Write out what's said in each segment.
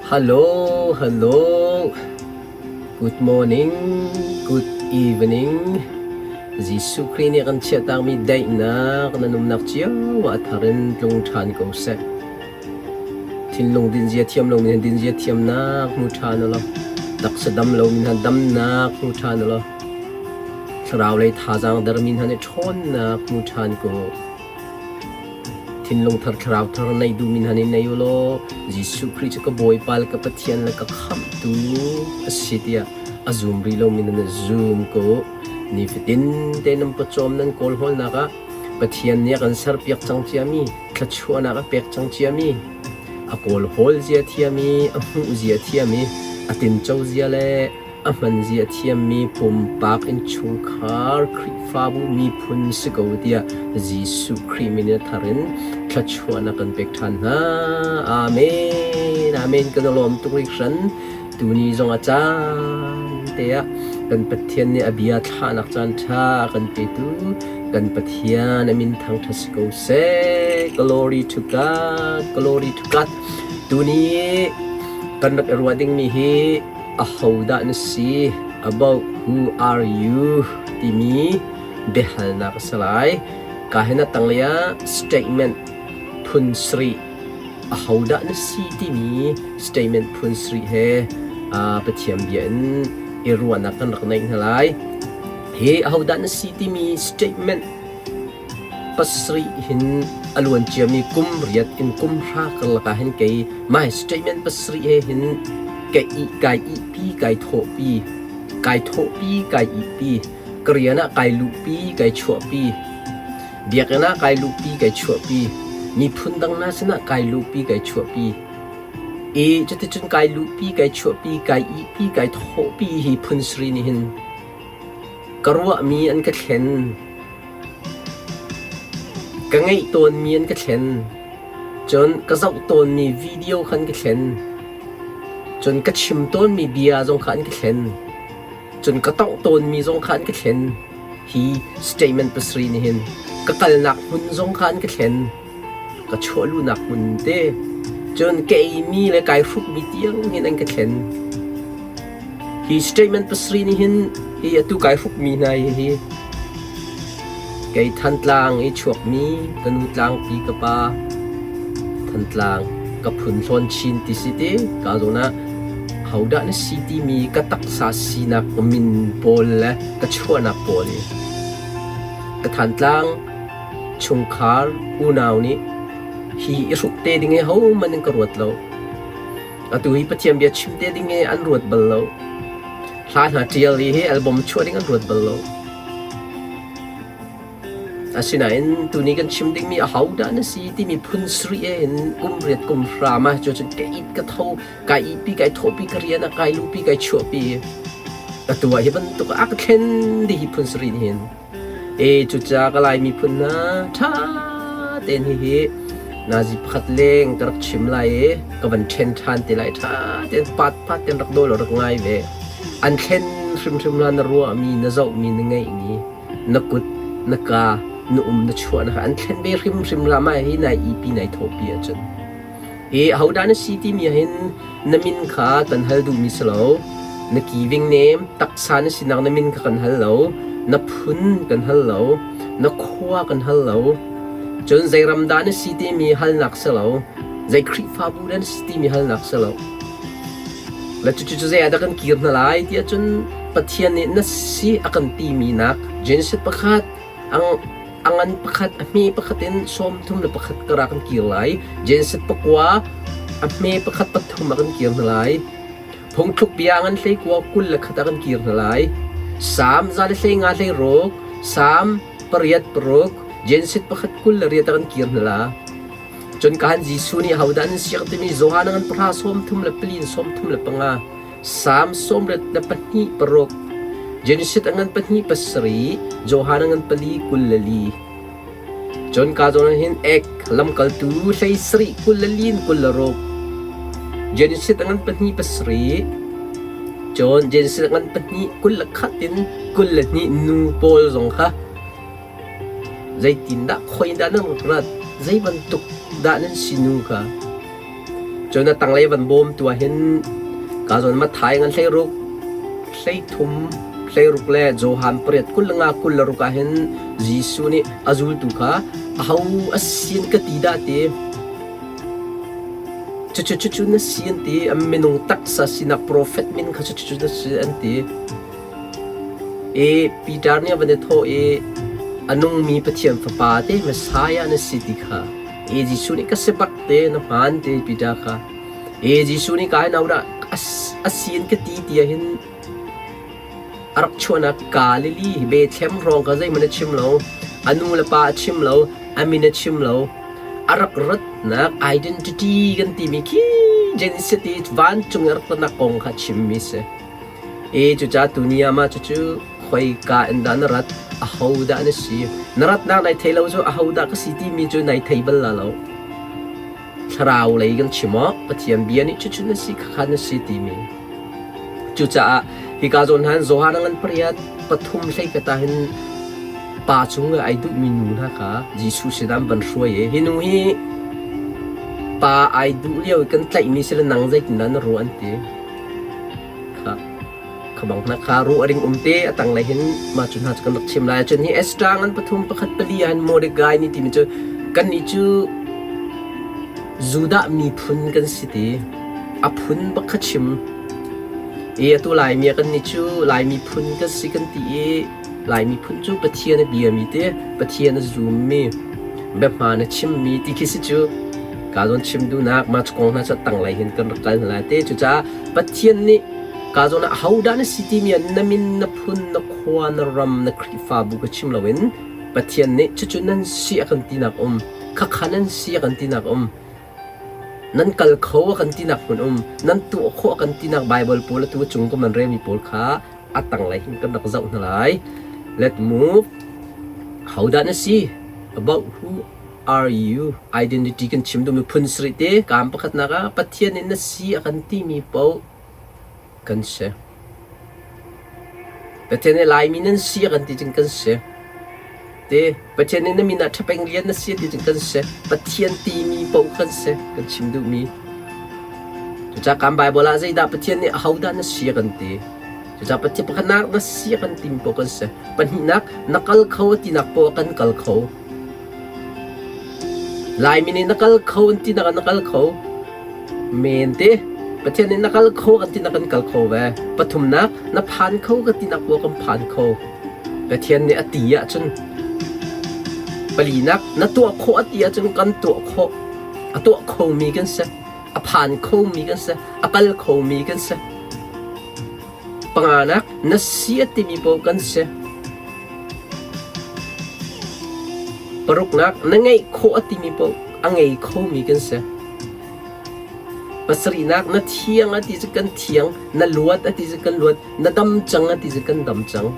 Hello, hello. Good morning, good evening. Jesuh Khrih nih kan chiahtakmi daihnak nan umnak cio ah a thar in tlung ṭhan ko seh. Thinlung dinzia thiam lomi hna dinzia thiamnak hmu ṭhan u law, taksa dam lomi hna damnak hmu ṭhan u law, thlarau lei thazaang dermi hna nih ṭhawnnak hmu ṭhan ko. Thinlung thar thlarau thar nei duhmi hna nih nei u law Jesuh Khrih cu ka Bawipa le ka Pathian le ka Khamhtu a si tiah a zum rih lomi nan zum ko. Nifatin te nan pawcawm nan kawlhawlnak ah Pathian nih a kan serpiak cang ciami, thluachuahnak a pek cang ciami, a kawlhawl zia thiam i a hmuh zia thiam i a tinco zia le A hman zia a thiammi pumpak innchungkhar Khrihfabu miphun si ko tiah Jesuh Khrih min in a thar in thluachuahnak kan pek ṭhan hna. Amen. Amen. Kan i lawm tuk hringhran. Tuni zong a caan te ah kan Pathian nih a bia thlahnak caan ṭha a kan petu kan Pathian a min thangṭhat si ko seh. Glory to God. Glory to God. Tuni kan rak i ruah dingmi hi Ahodah na si? About who are you? timi biahalnak a si lai. Ka hin a tanglei ah statement phun sarih ahodah na si timi statement phun sarih he Pathian bia in i ruahnak kan rak neih hna lai. Hi ahodah na si timi statement pasarih hin a luan ciami kum riat in kum hra karlak ah hin kei my statement pasarih he hin ka i kai ihpi kai thawhpi kai thawhpi kai ihpi ka rian ah kai luhpi kai chuahpi biakinn ah kai luhpi kai chuahpi miphun dang hna sinah kai luhpi kai chuahpi i cuticun kai luhpi kai chuahpi kai ihpi kai thawhpi hi phun sarih nih hin Ka ruahmi an ka thlen. Ka ngeih tawnmi an ka thlen. Cun ka zoh tawnmi video kha an ka thlen. Cun ka chim tawnmi bia zong kha an ka thlen. Cun ka tongh tawnmi zong kha an ka thlen. Hi statement pasarih nih hin ka kalnak hmun zong kha an ka thlen. Ka chuahluhnak hmun te cun ka eimi le kai hrukmi tiang hin an ka thlen. Hi statement pasarih nih hin hi atu kai hrukmi hna hi kei Thantlang i chuakmi ka nu tlangpi ka pa Thantlang ka phun hlawn chin ti si ti ka zawn ah hodah na si timi ka taksa sinak min pawl le ka chuahnak pawl hi ka Thantlang chungkhar unau nih hi i hruk te ding hi hohmanh in ka ruat lo. Atu hi Pathian bia chim te ding hi an ruat bal lo. Hla hna ṭial i hi album chuah ding an ruat bal lo. Asinain tuni kan chim dingmi ahodah na si timi phun sarih in kum riat kum hra ma cu cun ka it ka tho kai ihpi kai thawhpi ka rian ah kai lupi kai chuahpi atu ah hi bantuk a ka thlen dih hi phun sarih nih hin E cucaah ka Lai miphun hna ṭha tein hihi nazi pakhat leng ka rak chim lai i ka van ṭhen ṭhan te lai. Ṭha tein pat pat tein rak daw law rak ngai ve. An thlen hrimhrim la na ruahmi, na zohmi, na ngeihmi, na kut, na ka, na um, na chuah na an thlen ve hrimhrim la mah hi nai ipi nai thawhpi ahcun. Hi ahodah na si timi ahhin na min kha kan hal duhmi si lo. Na giving name, taksa na sinak na min kha kan hal lo. Na phun kan hal lo. Na khua kan hal lo. Cun zei ram dah na si timi halnak si lo. Zei Khrihfabu dah na si timi halnak si lo. Le cucu cu zei ah dah kan kir hna lai tiah cun Pathian nih na si a kan timi nak Genesis pakhat ang a ngan pakhat a hme pakhat in 31 kar ah kan kir lai. Genesis pakua a hme pakhat pathum ah kan kir hna lai. Phungthluk bia ngan hlei kua 21 ah kan kir hna lai. Salm 105 hlei ruk, Salm pariat paruk, Genesis pakhat 28 ah kan kir hna la. Cun kahan Jesuh nih hodah nan siak timi Johan ngan pahra sawm thum le pali in 35 Salm 82 paruk, Genesis a ngan pahnih pasarih, Johan a ngan pali 24. Cun ka zawn ah hin ek lamkaltu hlei sarih kul le lin 26. Genesis a ngan pahnih pasarih, cun Genesis a ngan pahnih 21 in 22 nu pawl zong kha Zeitindah khoi dah nan rak rat? Zei bantuk dah nan si nu kha? Cun a tanglei van bawm tu ah hin ka zawn Matthai ngan 16, 33, 16 le Johan pariat 25 26 ah hin Jesuh nih a zultu kha aho a sin ka ti dah ti cucu cucu na si an ti a minung taksa sinak profet min kha cucu cucu na si an ti. I Peter nih a van i thawh i a nungmi Pathian Fapa te Messiah na si ti kha i Jesuh nih ka si bak te na hmaan te Peter kha i Jesuh nih kai nau dah a sin ka ti ti ah hin a rak chuahnak Galilee Bethlehem hrawng kha zeihmanh a chim lo a nu le pa a chim lo a min a chim lo a rak ratnak identity kan timi khi Genesis i vancung i a rak ratnak kong kha chimmi si. E cucaah tuni ah mah cucu khoika in dah na rat, ahodah na si? Na ratnak nai thei lo cu ahodah ka si timi cu nai thei bal la lo. Thlarau lei kan chim awk Pathian bia nih cucu na si khakha na si timi. Cucaah hika zawn han Johan ngan pariat pathum hlei kata hin pa cung ai duhmi nu hna kha Jesuh sinah an van hruai i hi nu hi pa ai duh lio i kan tlaihmi si le nang zeitindah na ruah an ti. Kha kha bang hna kha ruah ring um te a tanglei hin mah cu hna cu kan rak chim lai. Cun hi Esther ngan pathum pakhat pali ah hin Mordecai nih timi cu kannih cu Judah miphun kan si ti a phun bak kha chim. I atu Laimi ah kannih cu Lai miphun kan si kan ti i Lai miphun cu Pathian a biami te Pathian a zummi biahmaan a chimmi ti khi si cu ka zawn chim duhnak mah cu kong hna cu a tanglei hin kan rak kal hna lai te. Cucaah Pathian nih ka zawn ah ahodah na si timi ah na min, na phun, na khua, na ram, na Khrihfabu ka chim loin Pathian nih cucu nan si a kan tinak um, khakha nan si a kan tinak um, nan kal kho a kan tinak hmun um, nan tuah khawh a kan tinak Baibal pawl atu a cung ka man relmi pawl kha a tanglei hin kan rak zoh hna lai. Let move. Hodah na si? About who are you? Identity kan chim duhmi phun sarih te kaam pakhatnak ah Pathian nih na si a kan timi paoh kan si. Pathian nih Laimi nan si a kan ti cun kan si. Te Pathian nih na min ah ṭhapeng lian na si ti cun kan si. Pathian timi paoh kan si kan chim duhmi. Cucaah kan Baibal ah zeidah Pathian nih ahodah na si a kan ti. Cucaah Pathian pakhatnak na si a kan timi paoh kan si. Pahnihnak na kal kho a tinak paoh kan kal kho. Laimi nih na kal kho an tinak ah na kal kho. Men te Pathian nih na kal kho kan tinak kan kal kho ve. Pathumnak na phan kho ka tinak paoh kan phan kho. Pathian nih a ti ahcun palinak na tuah khawh a ti ahcun kan tuah khawh. A tuah khomi kan si. A phan khomi kan si. A kal khomi kan si. Panganak na si a timi paoh kan si. Paruknak na ngeih khawh a timi paoh a ngei khomi kan si. Pasarihnak na thiang a ti cu kan thiang, na luat a ti cu kan luat, na dam cang a ti cu kan dam cang.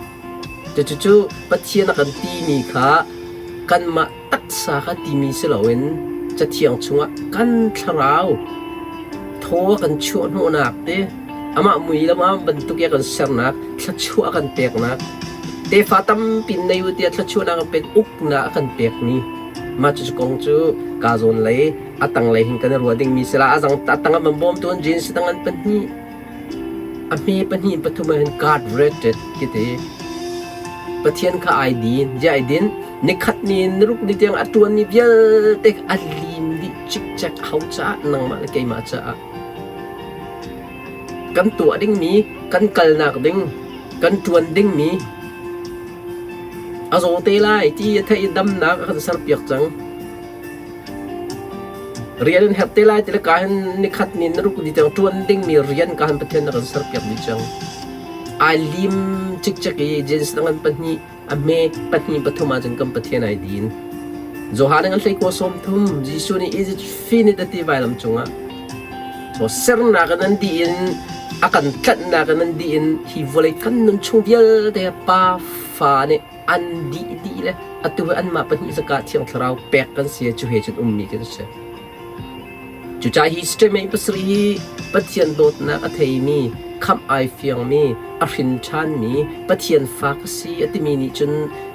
Cucu Pathian a kan timi kha kanmah taksa kha timi si loin Cathiang chungah kan thlarau thaw a kan chuah hnawhnak te amah mui le mah bantuk i a kan sernak thluachuah a kan peknak tefa tampi nei u tiah thluachuahnak a pek uknak a kan pekmi mah cucu kong cu ka zawn lei a tanglei hin kan i ruah dingmi si la a zang a tang ah van bawmtu an jeans tang an pahnih a hme pahnih pathum ah hin God rated kiti Pathian kha ai din je ai din nikhat ni niruk ni tiang a tuan mi vialte a lim dih cikcek hau caah nangmah le keimah caah kan tuah dingmi kan kalnak ding kan tuan dingmi a zaw te lai ti a theih i damnak a kan serpiak cang Rian in herh te lai ti le ka hin nikhat ni na ruk ni tiang ṭuan dingmi rian ka hin Pathian na kan serpiak dih cang. Ai lim cikcek i jeans na ngan pahnih a hme pahnih pathum ahcun kan Pathian ai din. Johan ngan hlei kua sawm thum Jesuh nih is it finished a ti vailam cungah. So sernak in an dih in a kan tlanhnak in an dih in hi vawlei kan nun chung vialte pa fa nih an dih dih le atu hi anmah pahnih zaka Thiang Thlarau pek kan si cu he cun ummi kan si. Cucaah hi statement pasarih hi Pathian dawtnak a theimi, khamh ai fiangmi, a hrin ṭhanmi, Pathian fa ka si a timi nih cun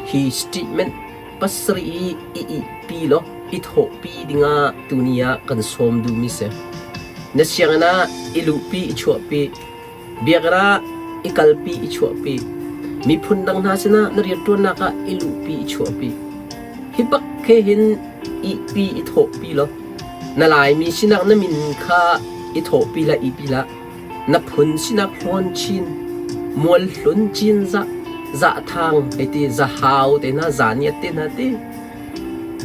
hi statement pasarih hi i ihpi law i thawhpi dingah tuni ah kan sawm duhmi si. Na sianginn ah i luhpi i chuahpi, biakinn ah i kalpi i chuahpi, miphun dang hna sinah na rianṭuannak ah i luhpi i chuahpi. Hi bak he hin ihpi i thawhpi law na Laimi sinak na min kha i thawhpi hlah ihpi hlah. Na phun sinak hlawn chin, mualhlun cinzah, zahthang hei ti, zahau te hna, zaniat te hna ti.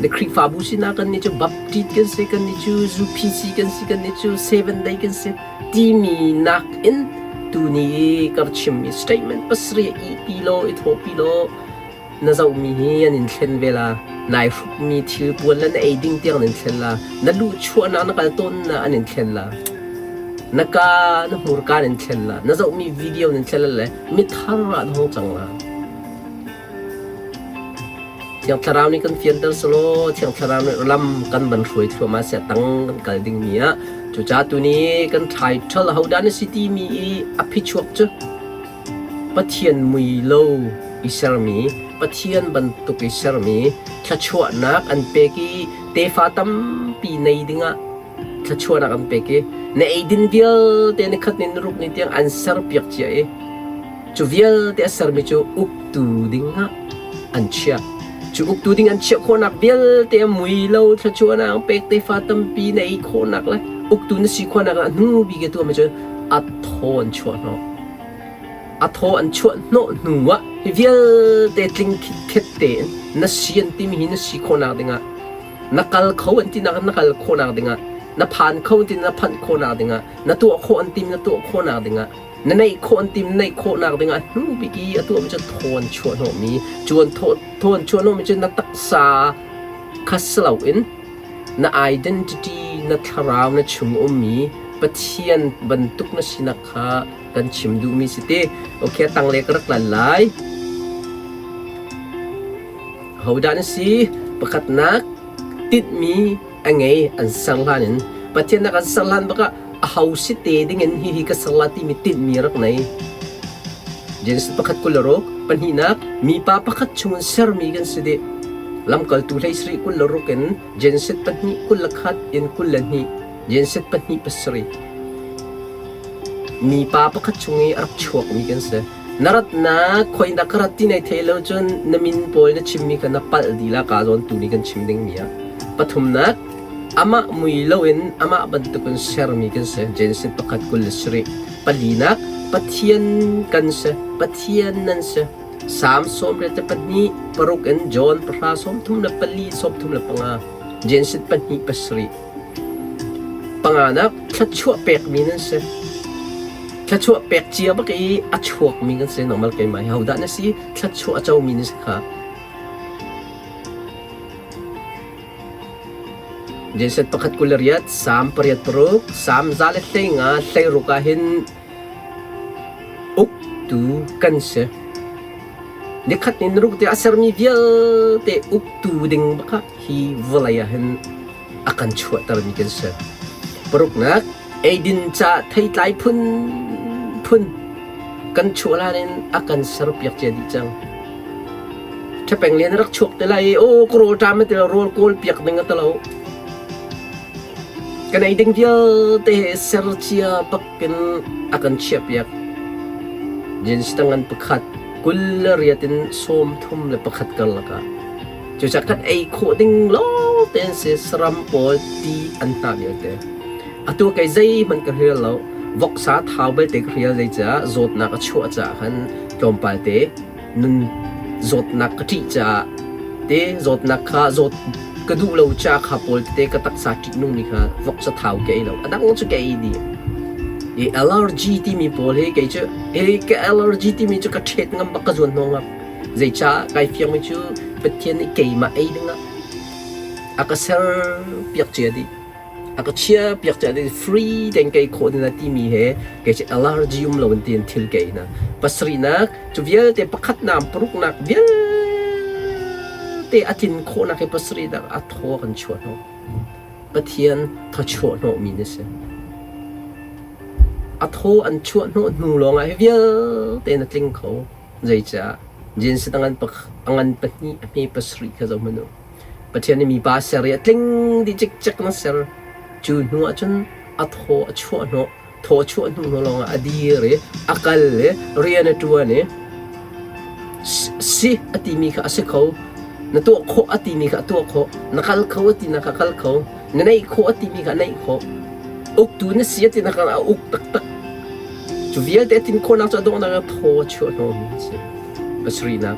Na Khrihfabu sinah kan nih cu Baptist kan si, kan nih cu ZUPC kan si, kan nih cu Seven Day kan si timi nakin tuni i ka chimmi statement pasarih ihpi law i thawhpi law na zohmi hi an in thlen ve la. Nai hrukmi thil puan le na ei ding tiang an in thlen la. Na luhchuahnak na kal tawnnak an in thlen la. Na ka na hmurka an in thlen la. Na zohmi video an in thlen la le mithar ah na hung cang la. Thiang Thlarau nih kan fianter selaw Thiang Thlarau nih lam kan van hruai thluahmah siah tang kan kal dingmi ah cucaah tuni kan title ahodah na si timi i a phichuak cu Pathian mui lo i sermi Pathian bantuk i sermi thluachuahnak an pek i tefa tampi nei dingah thluachuahnak an pek i na eidin vialte ni khat ni na ruk ni tiang an serpiak cia i Cu vialte a sermi cu uktu dingah an chiah. Cu uktu ding an chiah khawhnak vialte a mui lo thluachuahnak pek tefa tampi na ei khawhnak le uktu na si khawhnak ah hnu bik i tuahmi cu a thaw an chuah hnawh. A thaw an chuah hnawh hnu ah hi vialte tling khitkhet tein na si an timi hi na si khawhnak dingah na kal kho an tinak na kal khawhnak dingah na phan kho an ti na phanh khawhnak dingah na tuah khawh an timi na tuah khawhnak dingah Na neih khawh an tim neih khawhnak dingah hnu bik i a tuahmi cu thawn chuah hnawhmi cu an thawn chuah hnawhmi cu na taksa kha si loin na identity na thlarau na chung ummi Pathian bantuk na sinak kha kan chim duhmi si te. Okay, tangle ka rak lan lai. Hodah na si? Pakhatnak tinhmi a ngei an ser hlan in Pathian a kan ser hlan bak ah aho si te ding in hihi ka ser la timi tinhmi rak nei. Genesis pakhat 26 pahnihnak mipa pakhat chungin sermi kan si dih. Lamkaltu hlei sarih 26 in Genesis pahnih 21 in 22 Genesis pahnih pasarih mipa pakhat chung i a rak chuakmi kan si. Na ratnak khoinak ka rat ti nai thei lo cun na min pawl na chimmi kha na palh dih la ka zawn tu nih kan chim dingmi ah. Pathumnak, amah mui loin amah bantukin sermi kan si. Genesis pakhat 27. Palinak, Pathian kan si. Pathian nan si. Salm 92 paruk in John pahra 34 35. Genesis pahnih pasarih. Panganak, thluachuah pekmi nan si. Thluachuah pek cia bak i a chuakmi kan si. Normal keimah hi hodah na si? Thluachuah a comi na si kha. Genesis pakhat 28, Salm pariat paruk, Salm za le hlei nga hlei ruk ah hin uktu kan si. Nikhat ni ruk te a sermi vialte uktu ding bak ah hi vawlei ah hin a kan chuahtermi kan si. Paruknak, eidin ca theitlai phunphun kan chuah hlan in a kan serpiak cia dih cang. Ṭhepeng lian rak chuak te lai i aw ka rawl ṭam ti lo rawl kawl piak ding a ti lo. Kan ei ding vialte he ser cia bakin a kan chiahpiak. Jeans tangan pakhat 28 in 31 karlak ah Cucaah kan ei khawh ding lawng tein si saram pawl ti an hnah vialte. Atu kei zeihmanh ka hrial lo. Voksa thau belte ka hrial zeicah zawtnak a chuah caah khan tlawmpal te nun zawtnak ka ṭih caah te zawtnak kha zawt ka duh lo ca kha pawl tete ka taksa ṭihnungmi kha voksa thau ka ei lo. A dang cu ka ei dih. I allergy timi pawl hi kei cu hi ka allergy timi cu ka ṭhet ngam bak ka zuan hnawh ngam. Zeicah kai fiangmi cu Pathian nih keimah ei dingah a ka serpiak cia dih. A ka chiahpiak cia dih. Free tein kei khawh ding timi he kei cu allergy um lo in tiin thil ka ei hna. Pasarihnak, cu vialte pakhatnak, paruknak vialte a tlin khawhnak hi pasarihnak a thaw kan chuah hnawh. Pathian thawchuah hnawhmi na si. A thaw an chuah hnawh hnu lawngah hi vialte na tling kho. Zeicah? Genesis a ngan pahnih a hme pasarih kha zoh hmanh u. Pathian nih mipa ser i a tling dih cikcek na ser. Cu hnu ah cun A thaw a chuah hnawh. Thaw a chuah hnu hnu lawngah a dir i a kal i rian a ṭuan i si a timi kha a si kho. Na tuah khawh a timi kha a tuah khawh. Na kal kho a tinak kha a kal kho. Na neih khawh a timi kha a neih khawh. Uktu na si a tinak kha a uk taktak. Cu vialte a tin khawhnak cu a donghnak ah thaw a chuah hnawhmi a si. Pasarihnak.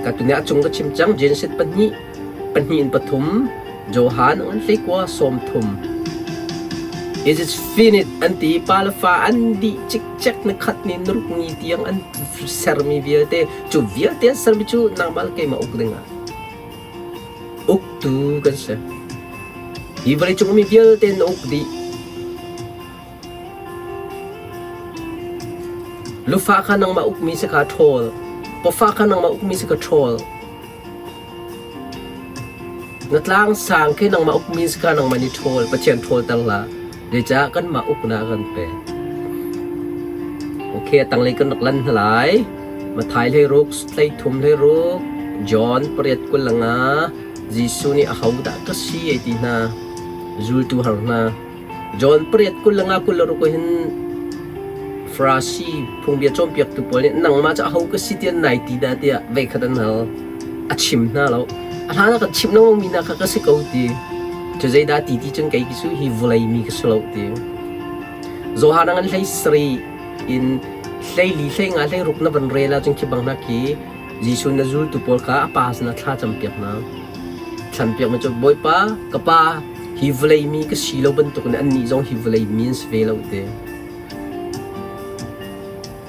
Ka tuni a cung ka chim cang Genesis pahnih pahnih in pathum Johan an hleikua 30. It is finished an ti pa le fa an dih cikcek na khat ni nuruk ni tiang an sermi vialte cu vialte an sermi cu nangmah le keimah uk ding ah uktu kan si. Hi vawleicung mi vialte na uk dih. Lufa kha nangmah ukmi si kha ṭhawl. Pawfa kha nangmah ukmi si kha ṭhawl. Na tlang sang khi nangmah ukmi si kha nangmah nih ṭhawl. Pathian ṭhawlter hlah. Zeicah kanmah uknak a kan pek. Okay, a tanglei kan rak lan hna lai. Matthai 16, 33 16, John pariat 25, Jesuh nih ahodah ka si ei ti hna. Zultu har hna. John pariat 25 26 hin Farasi phungbia cawnpiaktu pawl nih nangmah cu aho ka si tiah nai ti dah tiah veikhat an hal. A chim hna lo. A hlan ah kan chimh lengmang mi hna kha ka si ko ti. Cu zeidah ti ti cun kei cu hi vawlei mi ka si lo ti. Johan an hlei sarih in hleili hlei nga hlei ruk na van rel ahcun khi bang hna khi Jesuh na zultu pawl kha a pa sinah thla campiak hna. Thlanpiak mi cu Bawipa, ka Pa, hi vawlei mi ka si lo bantukin annih zong hi vawlei mi an si ve lo ti.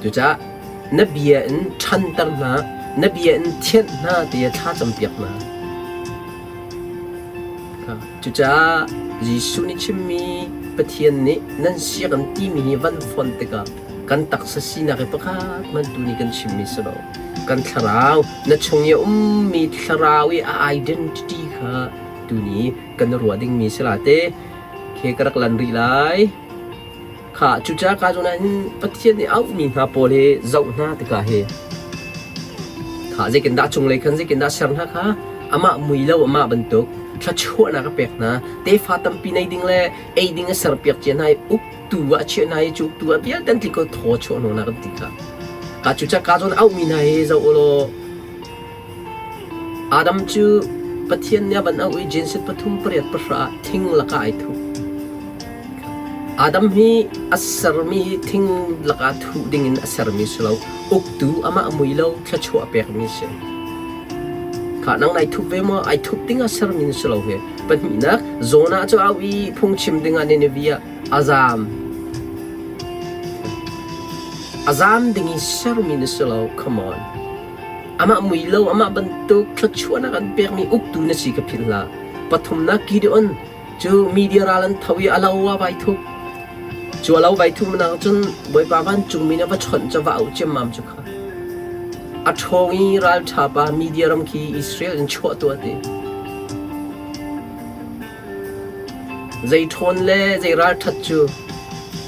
Cucaah na bia in ṭhanter hna, na bia in thianh hna tiah thla campiak hna. Cucaah Jesuh nih chimmi Pathian nih nan siak an timi hi van fonh tikah kan taksa sinak hi pakhat hmanh tu nih kan chimmi si lo. Kan thlarau, na chung i a ummi thlarau i a identity kha tuni kan ruah dingmi si la te. Khi ka rak lan rih lai. Kha cucaah ka zawn ah hin Pathian nih auhmi hna pawl hi zoh hna tikah hi kha zeitindah cunglei khan zeitindah ser hna kha amah mui lo amah bantuk thluachuahnak a pek hna tefa tampi nei ding le ei ding a serpiak cia hna i uktu ah a chiah hna i cu uktu ah vialte an tli ko thaw chuah hnunak an ti kha ka cucaah ka zawn auhmi hna hi zoh u law Adam cu Pathian nih a van auh i Genesis pathum pariat pahra ah thing lakah ai thup. Adam hi a sermi hi thing lakah thuh dingin a sermi si lo. Uktu amah mui lo thluachuah pekmi si. Kha nang nai thup ve maw? Ai thup ding ah sermi na si lo hi. Pahnihnak, Jonah cu au i phungchim dingah Nineveh ah a zaam. A zaam ding i sermi na si lo. Come on. Amah mui lo, amah bantuk thluachuahnak an pekmi uktu na si ka philh hlah. Pathumnak Gideon cu media ral an tho i a lo ah vai thup. Cu a lo vai thumnak cun Bawipa vancungmi nih a va chawnh cu va auh ciammam cu kha. A ṭhawng i ralṭha pa media ram khi Israel in chuah tuah ti. Zei ṭhawn le zei ralṭhat cu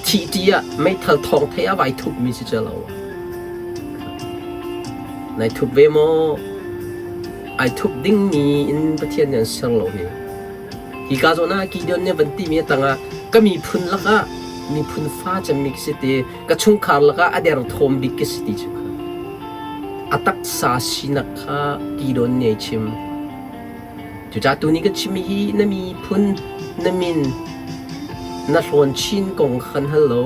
thih ṭih ah meithal thawng thei ah vai thupmi si cu lo. Nai thup ve maw? Ai thup dingmi in Pathian nih an ser lo hi. Hika zawn ah Gideon nih a van timi a tangah ka miphun lakah miphun fa cemmi ka si ti, ka chungkhar lakah a derthawm bik ka si ti cu kha. A taksa sinak kha Gideon nih a chim. Cucaah tuni kan chimmi hi na miphun, na min, na hlawn chin kong kha kan hal lo.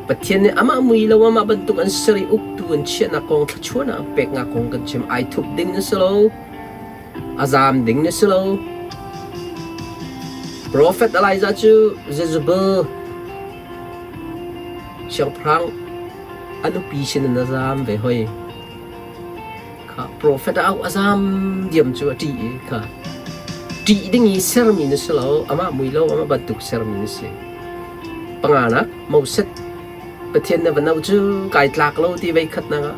Pathian nih amah mui lo amah bantuk an ser i uktu an chiahnak kong thluachuahnak an peknak kong kan chim. Ai thup ding na si lo. A zaam ding na si lo. Prophet Elijah cu Jezebel siangpahrang a nupi sin in a zaam ve hoi. Kha profet a auh a zaam diam cu a ṭih i kha ṭih ding i sermi na si lo amah mui lo amah bantuk sermi na si. Panganak Moses Pathian na va no cu kai tlak lo ti vei khatnak ah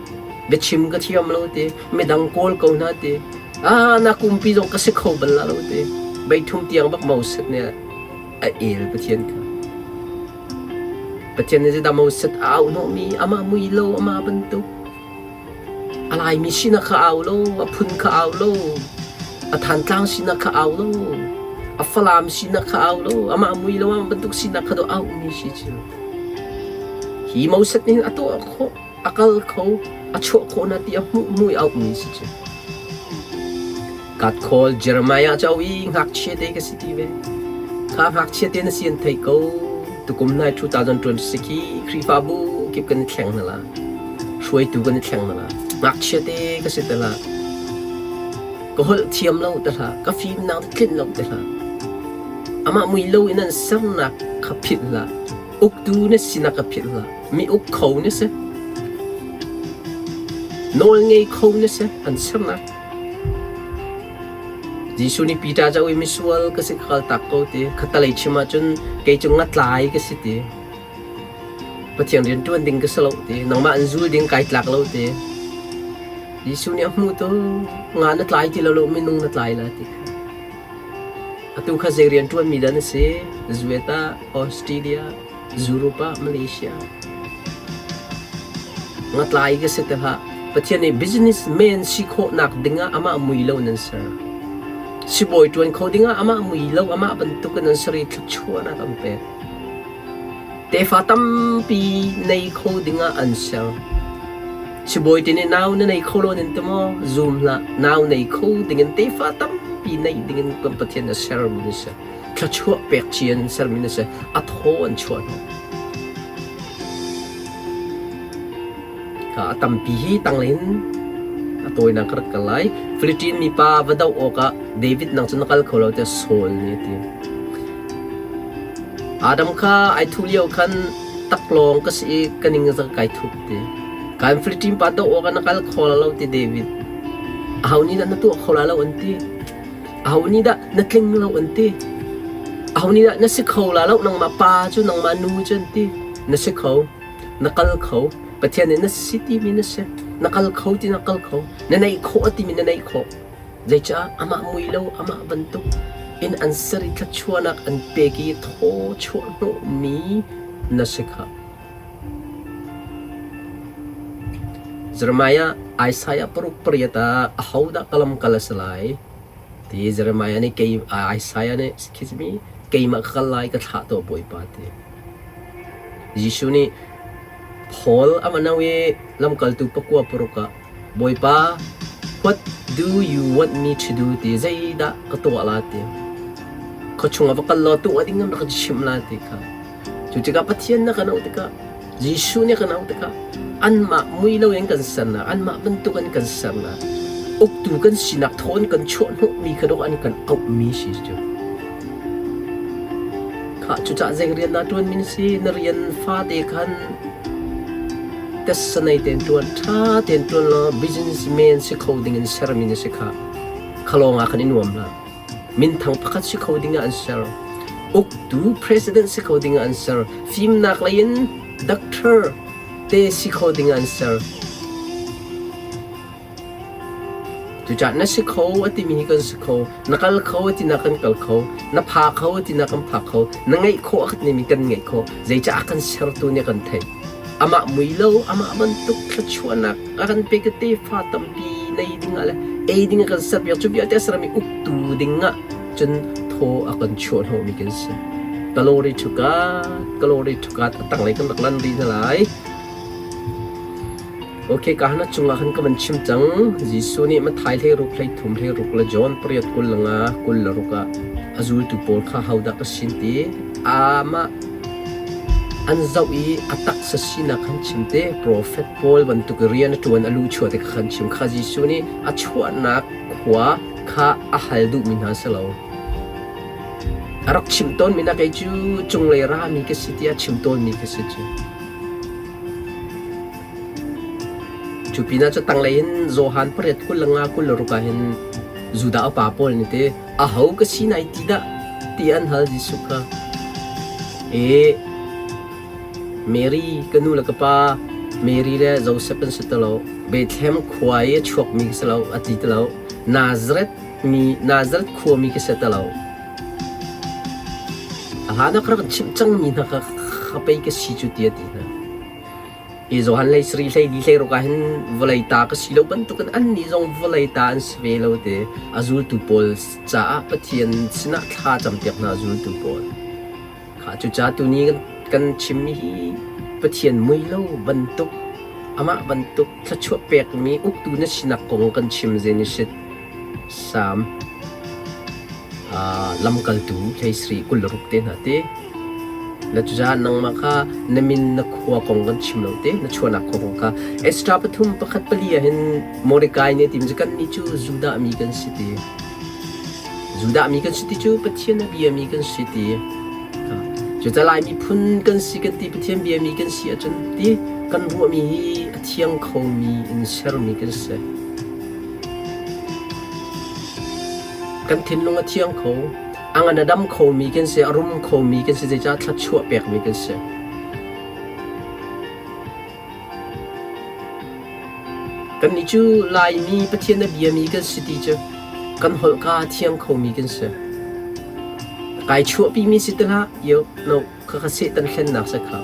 biachim ka thiam lo ti midang kawl ko hna ti ah na kumpi zong ka si kho bal la lo ti beithum tiang bak Moses nih a el Pathian kha Pathian nih zeidah Moses a auh hnawhmi amah mui lo amah bantuk A Laimi sinak kha au lo, a phun kha au lo, a Thantlang sinak kha au lo. A Falam sinak kha au lo, amah mui lo amah bantuk sinak kha do au mi si cu. Hi Moses nih a tuah khawh, a kal kho, a chuah khawh na ti a hmuh mui au mi si cu. God call Jeremiah cu i ngakchia te ka si ti ve. Kha ngakchia te na si an thei ko. Tukum nai 2026 hi Khrihfabu kip kan i thleng hna la. Hruaitu kan i thleng hna la. Ngakchia te ka si te la. Ka holh thiam lo te hlah. Ka fimnak te tlinh lo te hlah. Amah mui lo in an sernak kha philh hlah. Uktu na sinak kha philh hlah. Mi uk kho na si. Nawl ngei kho na si an sernak. Jesuh nih Peter cu a misual ka si ka kaltak ko ti. Khattalei chim ahcun kei cu ngatlai ka si ti. Pathian rian ṭuan ding ka si lo ti. Nangmah an zul ding kai tlak lo ti. Jesuh nih a hmuh tu nga na tlai ti lo lo minung na tlai la ti kha. Atu kha zei rian ṭuanmi dah na si? Zueta, Australia, Europe ah Malaysia. Ngatlai ka si te hlah. Pathian nih businessman si khawhnak dingah amah mui lo nan ser. Sibawi ṭuan kho dingah amah mui lo amah bantuk in nan ser i thluachuahnak an pek. Tefa tampi nei kho dingah an ser. Sibawi te nih nau na nei kho lo nan ti maw? Zum hlah. Nau nei kho dingin tefa tampi neih dingin kan Pathian a sermi na si. Thluachuah pek ci an sermi na si. A thaw an chuah hnawh. Ka a tampi hi tanglei in a tawinak ka rak kal lai. Philippine mipa va doh awkah David nang cu na kal kho lo tiah Saul nih a ti. Adam kha ai thuh lio khan taklawng ka si i ka ning zak kai thup ti. Kan Philippine pa doh awkah na kal kho la lo ti David. Aho nih dah na tuah kho la lo an ti. Aho nih dah na tling lo an ti. Aho nih dah na si kho la lo nangmah pa cu nangmah nu cu an ti. Na si kho. Na kal kho. Pathian nih na si timi na si. Na kal kho ti na kal kho. Na neih khawh a timi na neih khawh. Zeicah amah mui lo amah bantuk in an ser i thluachuahnak an pek i thaw chuah hnawhmi na si kha. Jeremiah Isaiah paruk pariat ah ahodah ka lamkal a si lai? Ti Jeremiah nih kei Isaiah nih khizmi keimah ka kal lai ka thlah tuah Bawipa ti. Jesuh nih Paul a va i lamkaltu pakua paruk ah Bawipa, what do you want me to do ti zeidah ka tuah la ti. Khuachung ah va kal law tuah ding an rak chimh la ti kha. Cu tikah Pathian na kan auh tikah, Jesuh nih kan auh tikah, anmah mui loin kan sernak, anmah bantuk in kan sernak, uktu kan sinak thawn kan chuah hnawhmi kha dawh an kan auhmi si cu. Khah cucah zei rian dah ṭuan min si, na rian fate khan Tessa nei tein ṭuan, ṭha tein ṭuan law businessman si kho ding in sermi na si kha. Kha lawng ah khan i nuam hlah. Minthang pakhat si kho ding ah an ser. Uktu president si kho ding ah an ser. Fimnak lei in doctor te si kho ding ah an ser. Cucaah na si kho a timi hi kan si kho, na kal kho a tinak kan kal kho, na pha kho a tinak kan pha kho, na ngeih khawh a timi kan ngeih khawh. Zeicah a kan sertu nih a kan theih. Amah mui lo, amah bantuk thluachuahnak a kan pek i tefa tampi nei ding ah le ei ding a kan serpiak. Cu vialte a sermi uktu ding ah cun thaw a kan chuah hnawhmi kan si. Glory to God, glory to God. A tanglei kan rak lan rih hna lai. Ok, ka hna cungah khan ka van chim cang. Jesuh nih Matthai 16 hlei thum 16 le John pariat 25 26 ah a zultu pawl kha hodah ka sin ti amah an zoh i a taksa sinak khan chim te profet pawl bantuk rian a ṭuan a lu chuah te kha khan chim kha Jesuh nih a chuahnak khua kha a hal duhmi hna si lo. A rak chim tawnmi na kei cu cunglei rami ka si tiah chim tawnmi ka si cu. Cu pinah cu tanglei in Johan pariat 25 26 ah hin Judah upa pawl nih ti aho ka si nai ti dah ti an hal Jesuh kha. E Mary ka nu le ka pa Mary le Joseph an si ti lo Bethlehem khua i a chuakmi ka si lo a ti ti lo Nazareth mi Nazareth khuami ka si ti lo A hlan ah ka rak chimh cangmi hna kha ka pei ka si cu ti a ti hna. Hi Johan hlei sarih hlei li hlei ruk ah hin vawlei ta ka si lo bantukin annih zong vawlei ta an si ve lo ti a zultu pawl caah Pathian sinah thla campiak hna zultu pawl. Kha cucaah tuni kan chimmi hi Pathian mui lo bantuk amah bantuk thluachuah pekmi uktu na sinak kong kan chim Genesis Salm lamkaltu hlei sarih 26 te hna te. Na cucaah nangmah kha na min na khua kong kan chim lo te, na chuahnak khua kong kha. Esther pathum pakhat pali ah hin Mordecai nih a ti mi cu kannih cu Judah mi kan si ti. Judah mi kan si ti cu Pathian a biami kan si ti. Cucaah Lai miphun kan si kan ti Pathian biami kan si ahcun ti kan ruahmi hi a thiang khomi in sermi kan si. Kan thinlung a thiang kho. A ngan a dam khomi kan si, a rum khomi kan si, zeicah thluachuah pekmi kan si. Kannih cu Laimi Pathian a biami kan si ti cu kan holhka a thiang khomi kan si. Kai chuahpimi si ti hlah, yo, no, khakha Satan hlennak si kha.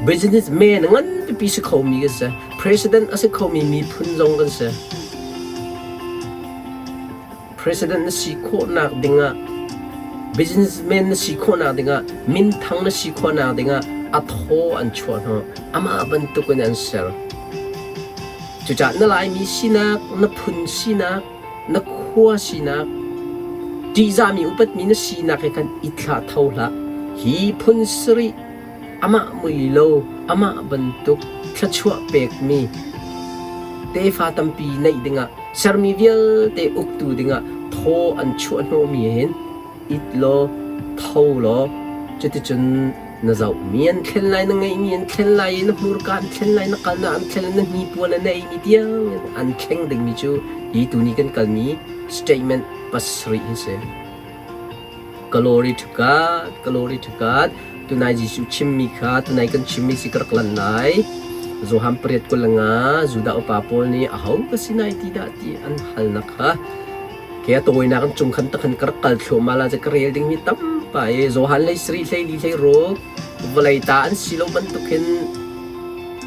Businessman ngan pipi si khomi kan si. President a si khomi miphun zong kan si. President na si khawhnak dingah businessman na si khawhnak dingah minthang na si khawhnak dingah a thaw an chuah hnawh amah bantukin an ser cucaah na Laimi sinak na phun sinak na khua sinak ṭihzahmi upatmi na sinak he khan i thlah tho hlah hi phun sarih amah mui lo amah bantuk thluachuah pekmi tefa tampi neih dingah sermi vialte uktu dingah thaw an chuah hnawhmi hin it law tho law cuticun na zohmi an thlen lai na ngeihmi an thlen lai i na hmurka an thlen lai na kalnak an thlen lai na hnipuan na eimi tiang in an thleng dingmi cu hi tuni kan kalmi statement pasarih hi si. Glory to God, glory to God. Tunai Jesuh chimmi kha tunai kan chimmi si ka rak lan lai. Johan pariat 25 Judah upa pawl nih aho ka si nai ti dah ti an halnak kha ke a tawinak an cung khan takhan ka rak kal thluahmah la ka rel dingmi tampa i Johan lei sarih hlei li hlei ruk vawlei ta an si lo bantukin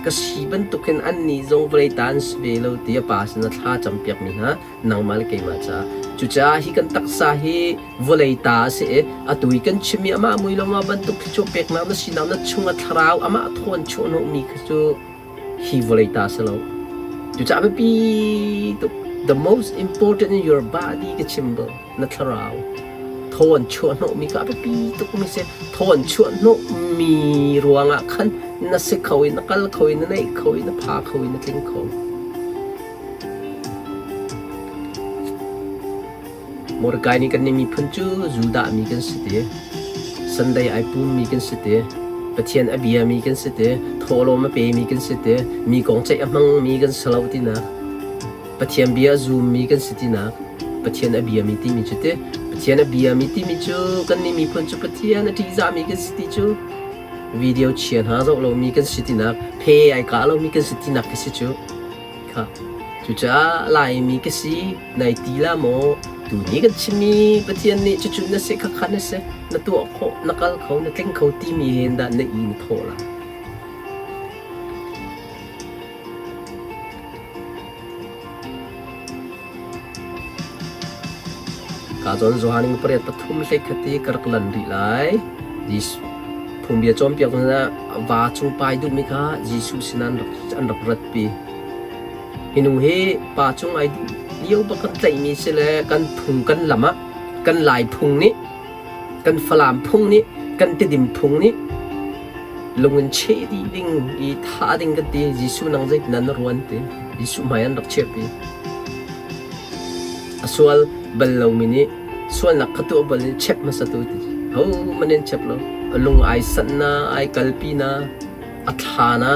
ka si bantukin annih zong vawlei ta an si ve lo ti a pa sin a thla campiakmi hna nangmah le keimah caah. Cucaah hi kan taksa hi vawlei ta a si i atu i kan chimmi amah mui lo ma bantuk thluachuah peknak na sinak na chung a thlarau amah thawn chuahhnawhmi kha cu hi vawlei ta a si lo. Cucaah biapi tuk the most important in your body ka chim bal na thlarau thawn chuahhnawhmi kha a biapi tukmi si thawn chuahhnawhmi ruangah khan na si kho i na kal kho i na neih kho i na pha kho i na tling kho. Mordecai nih kannih miphun cu Judah mi kan si ti, Sunday ai pummi kan si ti, Pathian a biami kan si ti, thawhlawm a pemi kan si ti, mi kong ceih a hmangmi kan si lo tinak, Pathian bia a zummi kan si tinak, Pathian a biami timi cu ti, Pathian a biami timi cu kannih miphun cu Pathian a ṭihzahmi kan si ti cu video chia hna zoh lomi kan si tinak, phe ai kah lomi kan si tinak ka si cu. Kha. Cucaah Laimi ka si, nai ti la maw? Tuni kan chimmi Pathian nih cucu na si khakha na si, na tuah khawh, na kal kho, na tling kho timi hen dah na i na thawh lai. Ka zawn Johan in pariat pathum hlei khat i ka rak lan rih lai. Jesuh phungbia cawnpiak hna va cung pai duhmi kha Jesuh sinah an rak, an rak ratpi. Hi nu hi pa cung ai duh lio bak kan tlaihmi si le kan phung kan lam ah kan Lai phung nih kan Falam phung nih kan Tidim phung nih lung in cheh dih ding i thah ding kan ti Jesuh nang zeitin na ruan ti Jesuh hmai an rak chiahpi a sual bal lomi nih sualnak kha tuah bal in check hmasa tu ti ho man in check lo a lung ai sanh na ai kalpi na a thla na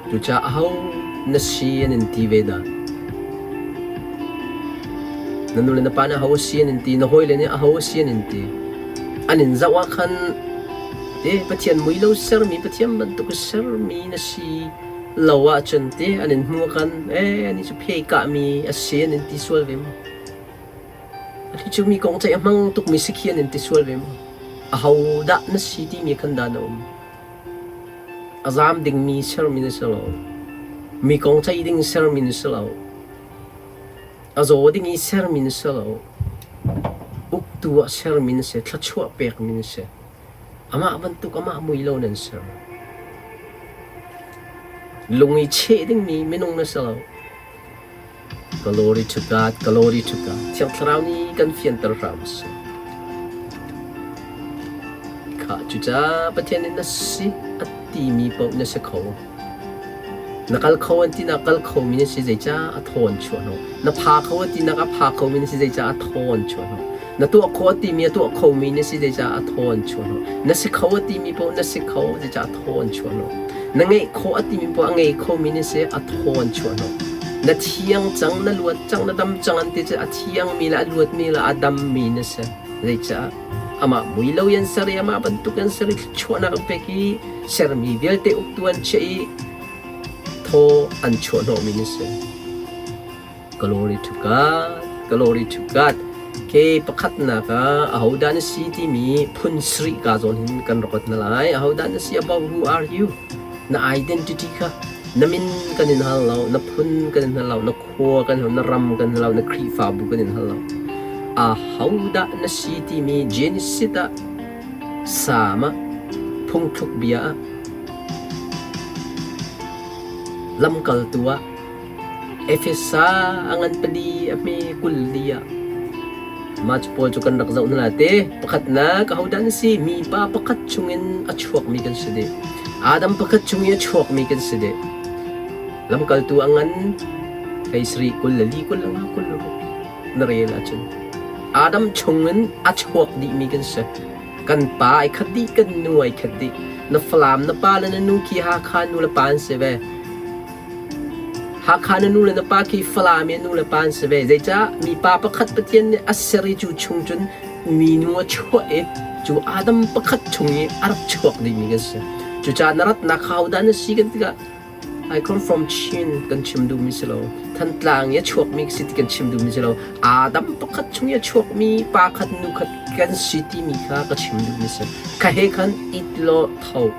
Cucaah aho na si an in ti ve dah? Na nu le na pa nih aho a si an in ti, na hawile nih aho a si an in ti. An in zoh ah khan te Pathian mui lo sermi, Pathian bantuk sermi na si lo ahcun te an in hmu khan eh ani cu phe kahmi a si an in ti sual ve maw? Ati cu mi kong ceih a hmang tukmi si khi an in ti sual ve maw? Ahodah na si timi khan dah na um? A zaam dingmi sermi na si lo. Mi kong ceih ding sermi na si lo. A zaw ding i sermi na si lo. Uktu ah sermi na si, thluachuah pekmi na si. Amah bantuk amah mui lo nan ser. Lung i cheh dingmi minung na si lo. Glory to God, glory to God. Thiang Thlarau nih kan fianter hram seh. Kha cucaah Pathian nih na si a timi paoh na si kho. Na kal kho an tinak kal khomi na si zeicah a thaw an chuah hnawh. Na pha kho an tinak a pha khomi na si zeicah a thaw an chuah hnawh. Na tuah kho a timi a tuah khomi na si zeicah a thaw an chuah hnawh. Na si kho a timi paoh na si kho zeicah a thaw an chuah hnawh. Na ngeih khawh a timi paoh a ngei khomi na si a thaw an chuah hnawh. Na thiang cang, na luat cang, na dam cang an ti cu a thiangmi le a luatmi le a dammi na si. Zeicah? Amah mui lo in ser i amah bantuk in ser i thluachuahnak an pek i sermi vialte uktu an chiah i thaw an chuah hnawhmi na si. Glory to God, glory to God. Ke pakhatnak ah ahodah na si timi phun sarih ka zawn hin kan rak na lai. Ahodah na si about who are you? Na identity kha na min kan in hal lo, na phun kan in hal lo, na khua kan hal, na ram kan hal lo, na Khrihfabu kan in hal lo. Ahodah na si timi Genesis ah Salm ah phungthluk bia ah lamkaltu ah Efesa a ngan pali a hme 24 ah mah cu pawl cu kan rak zoh hna lai te. Pakhatnak ahodah na si? Mipa pakhat chungin a chuakmi kan si dih. Adam pakhat chung i a chuakmi kan si dih. Lamkaltu a ngan hlei sarih 24 25 26 na rel ahcun Adam chungin a chuak dihmi kan si. Kan pa ai khat dih, kan nu ai khat dih. Na Falam na pa le na nu khi Hakha nu le pa an si ve. Hakha na nu le na pa khi Falam i nu le pa an si ve. Zeicah mipa pakhat Pathian nih a ser i cu chung cun minu a chuah i cu Adam pakhat chung i a rak chuak dingmi kan si. Cucaah na ratnak kha hodah na si kan tikah I come from Chin kan chim duhmi si lo. Thantlang i a chuakmi si ti kan chim duhmi si lo. Adam pakhat chung i a chuakmi pa khat nu khat kan si timi kha ka chim duhmi si. Kha he khan it law tho.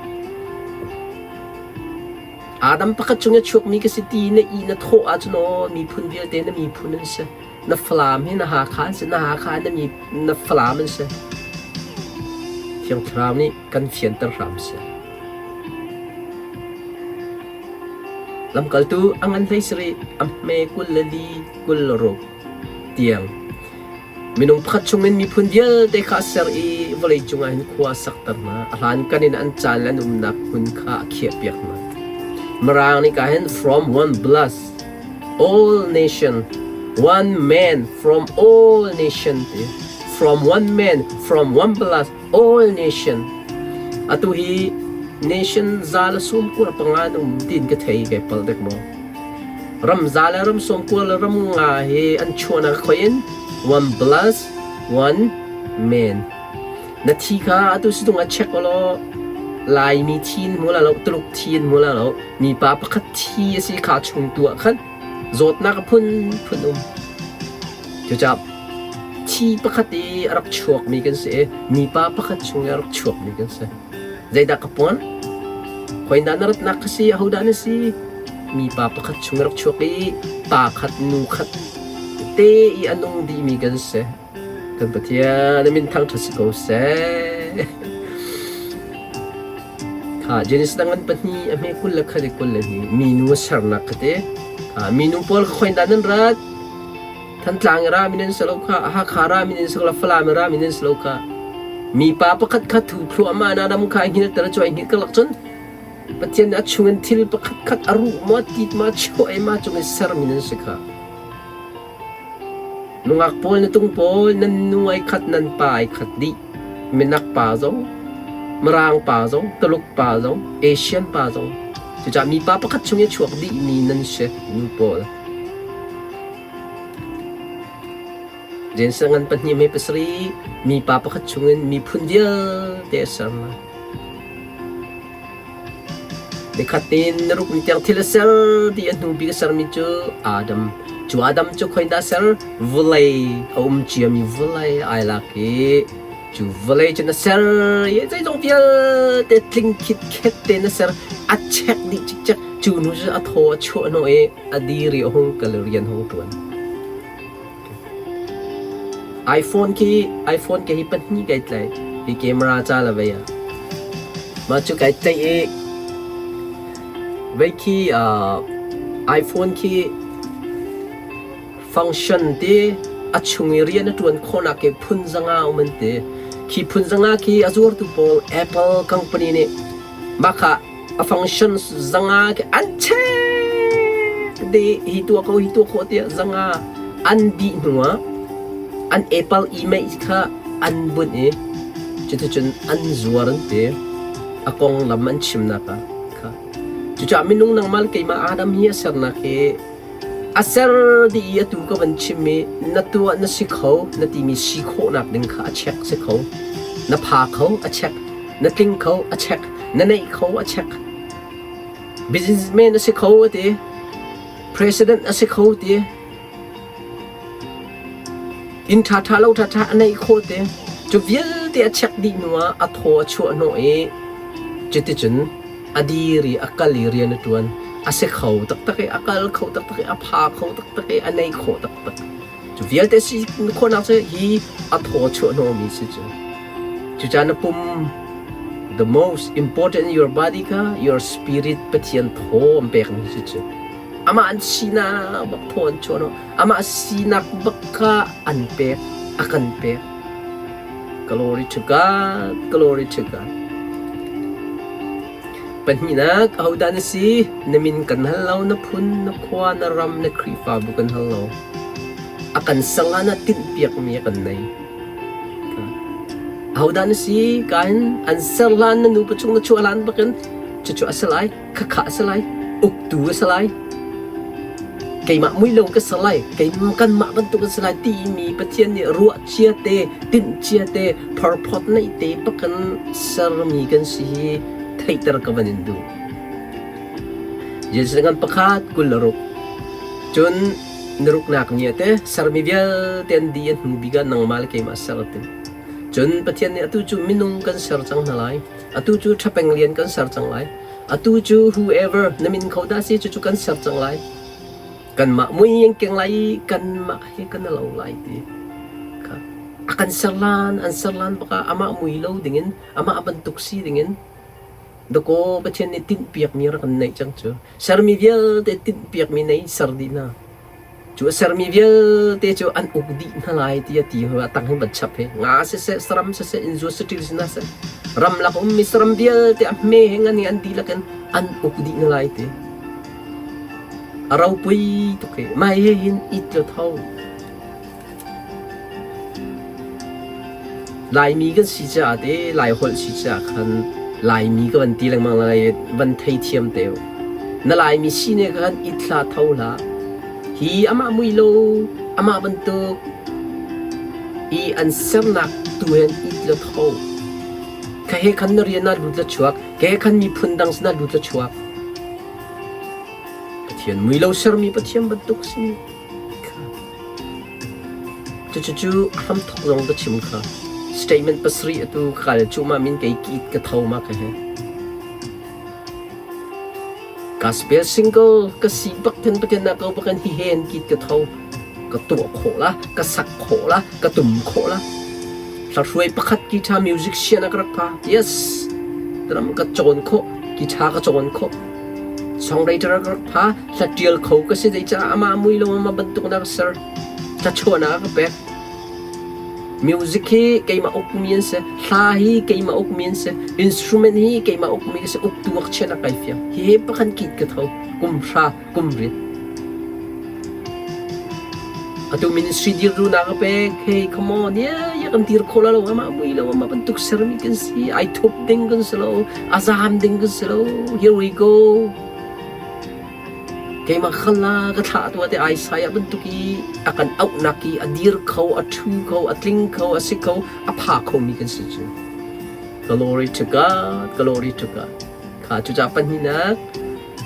Adam pakhat chung i a chuakmi ka si ti na i na thawh ahcun aw miphun vialte na miphun an si. Na Falam hi na Hakha an si, na Hakha na mi na Falam an si. Thiang Thlarau nih kan fianter hram seh. Lamkaltu a ngan hlei sarih, a hme 24 26 tiang Minung pakhat chungin miphun vialte kha a ser i vawleicung ah hin khua a sakter hna. A hlankan in an caan le an umnak hmun kha a khiahpiak hna. Mirang nih ka hin from one blood all nation, one man from all nation ti. From one man, from one blood, all nation. Atu hi nation za le sum kua panga an um tiin ka thei kai pal dek maw? Ram za le ram sawmkua le ram nga hi an chuahnak khoi in one plus one man. Na thi kha atu situng ah check law Laimi thi in hmu la lo, Tuluk thi in hmu la lo, mipa pakhat thi a si kha chung tu ah khan zawtnak a phun phun um. Cucaah thi pakhat i a rak chuakmi kan si i mipa pakhat chung i a rak chuakmi kan si. Zeidah ka puan? Khoindah na ratnak ka si? Ahodah na si? Mipa pakhat chung rak chuak i pa khat nu khat te i a nung dihmi kan si. Kan Pathian a min thangṭhat si ko seh. Kha Genesis dang an pahnih a hme kul le khat i kul le hnih minu a sernak kha te. Minu pawl kha khoindah nan rat? Thantlang i rami nan si lo kha, Hakha rami nan si lo, Falam i rami nan si lo kha. Mipa pakhat kha thu thluahmah na ram kha hngilter cu ai hngilh karlak cun Pathian nih a chungin thil pakhat khat a ruh maw tit ma chuah i ma cung i sermi nan si kha. Nungak pawl na tung pawl nan nu ai khat nan pa ai khat dih. Minak pa zong, Mirang pa zong, Tuluk pa zong, Asian pa zong. Cucaah mipa pakhat chung i chuak dihmi nan si nu pawl. Jensen ngan pahnih mei pasarih mipa pakhat chungin miphun vialte a ser hna. Nikhat in na ruk ni tiang thil a ser ti a hnu bik a sermi cu Adam. Cu Adam cu khoin dah a ser? Vawlei a um ciami vawlei ai lak i Cu vawlei cu na ser i zeizong vialte tling khitkhet te na ser, a chek dih cikcek. Cu hnu cu a thaw a chuah hnawh i a dir i a hung kal i rian hung ṭuan. iPhone khi iPhone ke hi pahnih kai tlaih. Hi camera ca le vei ah. Mah cu kai tlaih i vei khi uh, iPhone khi function ti a chung i rian a ṭuan khawhnak ke phun zanga um an ti. Khi phun zanga khi a zuartu pawl Apple company nih mah kha a function zanga khi an check dih hi tuah ko hi tuah khawh tiah zanga an dih hnu ah an Apple email kha an bunh i cuticun an zuar an ti. A konglam an chimnak ah kha. Cucaah minung nangmah le keimah Adam hi a sernak hi A ser dih i atu ka van chim i na tuah na si kho na timi si khawhnak ding kha a check si kho. Na pha kho a check, na tling kho a check, na neih kho a check. Businessman a si kho a ti, president a si kho ti, inn ṭhaṭha lo ṭhaṭha a neih khawh ti. Cu vialte a check dih hnu ah a thaw a chuah hnawh i cuticun a dir i a kal i rian a ṭuan. A si kho taktak i a kal kho taktak i a pha kho taktak i a nei khawh taktak. Cu vialte si khawhnak cu hi a thaw chuah hnawhmi si cu. Cucaah na pum the most important in your body kha your spirit Pathian thaw an pekmi si cu. Amah an sinak bak thaw an chuah hnawh. Amah sinak bak kha an pek, a kan pek. Glory to God, glory to God. Pahnihnak, ahodah na si? Na min kan hal lo, na phun, na khua, na ram, na Khrihfabu kan hal lo. A kan sang ah na tinhpiakmi a kan nei. Ahodah na si? Kain an ser hlan na nupa chung na chuah hlan bakin cucu a si lai. Khakha a si lai, uktu a si lai, keimah mui lo ka si lai, keimah kanmah bantuk a si lai timi Pathian nih ruah cia te, tinh cia te, phorphawt neih te bakin sermi kan si hi theihter ka van in duh. Jesuh ngan pakhat 26 cun na ruknak ni te sermi vialte an di a hnu bik ah nangmah le keimah ser a tim. Cun Pathian nih atu cu minung kan ser cang hna lai. Atu cu ṭhapeng lian kan ser cang lai. Atu cu whoever na min kho dah si cucu kan ser cang lai. Kanmah mui an keng lai i kanmah hi kan lo lai ti. Kha. A kan ser lan, an ser lan bak ah amah mui lo dingin, amah bantuk si dingin dakaw Pathian nih tinhpiakmi rak kan neih cang cu. Sermi vialte tinhpiakmi nei ser dih hna. Cu a sermi vialte cu an uk dih hna lai tiah ti a tang hin van chap hi nga siseh saram siseh innzuat saṭil si hna seh ramlak ummi saram vialte a hme he ngan in an dihlak in an uk dih hna lai ti a ropui tuk hi mah hi hin it lo tho Laimi kan si caah te Laiholh si caah khan Laimi ka van ti lengmang lai van theithiam te u. Na Laimi si ne khan it hlah tho hlah. Hi amah mui lo amah bantuk i an sernak tu hen it la tho. Ka he khan na rian ah lut la chuak, ka he khan miphun dang sinah lut la chuak. Pathian mui lo sermi Pathian bantuk si. Cucu hramthawk zong ka chim kha. Statement pasarih atu ka kal cuahmah min kei ki ka tho ma ka he. Gospel single ka si bak then pathian na ko bakan hi hen kit ka tho. Ka tuah khawh la, ka sak khawh la, ka tum khawh la. Hla pakhat guitar music sian a ka rak pha. Yes. Drum ka cawn khawh, guitar ka cawn khawh. Songwriter ka rak pha. Hla ṭial kho ka si zeicah amah mui lo amah bantuk na ka ser. Thluachuahnak a ka pek. Music hi keimah ukmi an si. Hla hi keimah ukmi an si. Instrument hi keimah ukmi ka si. Uktu ak chian a kai fiang. Hi he pakhan kit ka tho. Kum hra, kum riat. Atu ministry dir duhnak a pek. Hey, come on. Yeah, yeah, kan dir kho la lo. Amah mui lo. Amah bantuk sermi kan si. Ai thup ding kan si lo. A zam ding kan si lo. Here we go. Keimah kha la ka thlah tuah te Isaiah bantuk i a kan auhnak i a dir kho, a ṭhu kho, a tling kho, a si kho, a pha khomi kan si cu. Glory to God, glory to God. Kha cucaah pahnihnak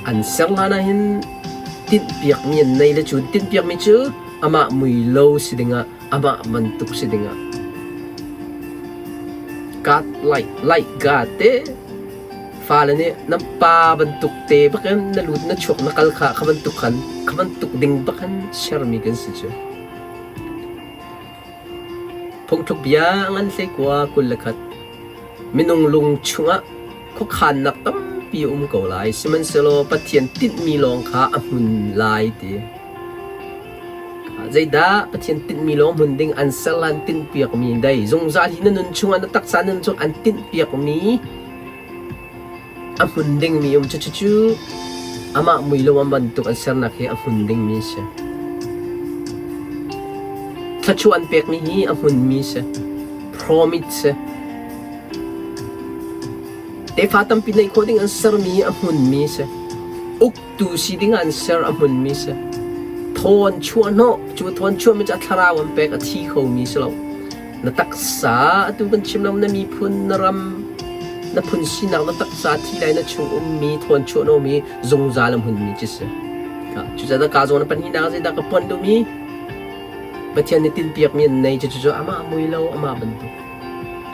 an ser hlan ah hin tinhpiakmi an nei le cu tinhpiakmi cu amah mui lo si dingah amah bantuk si dingah. God like like God te fale nih nan pa bantuk te bakin na lut na chuak na kal kha kha bantuk khan kha bantuk ding bakin sermi kan si cu. Phungthluk bia ngan hlei kua 21 Minung lung chungah khuakhannak tampi a um ko lai, sihmanhsehlaw Pathian tinhmi lawng kha a hmun lai ti. Zeidah Pathian tinhmi lawng hmun ding an ser lan tinhpiakmi dei zungzal hi na nun chungah na taksa nun chung an tinhpiakmi A hmun dingmi um cucu amah mui lo bantuk an sernak hi a hmun dingmi a si. Thluachuah an pekmi hi a hmunmi a si. Promise si. Tefa tampi neih khawh ding an sermi hi a hmunmi a si. Uktu si ding an ser a hmunmi a si. Thawn chuah hnawh cu thawn chuahmi cu a thlarau an pek a thi khomi si lo. Na taksa atu kan chim lo na miphun na ram na phun sinak na taksa thi lai na chung ummi thawn chuahnomi zungzal a hmunmi ci si. Cucaah ka zawn pahnihnak zeidah ka puan duhmi Pathian nih tinhpiakmi an nei cucu amah mui lo amah bantuk.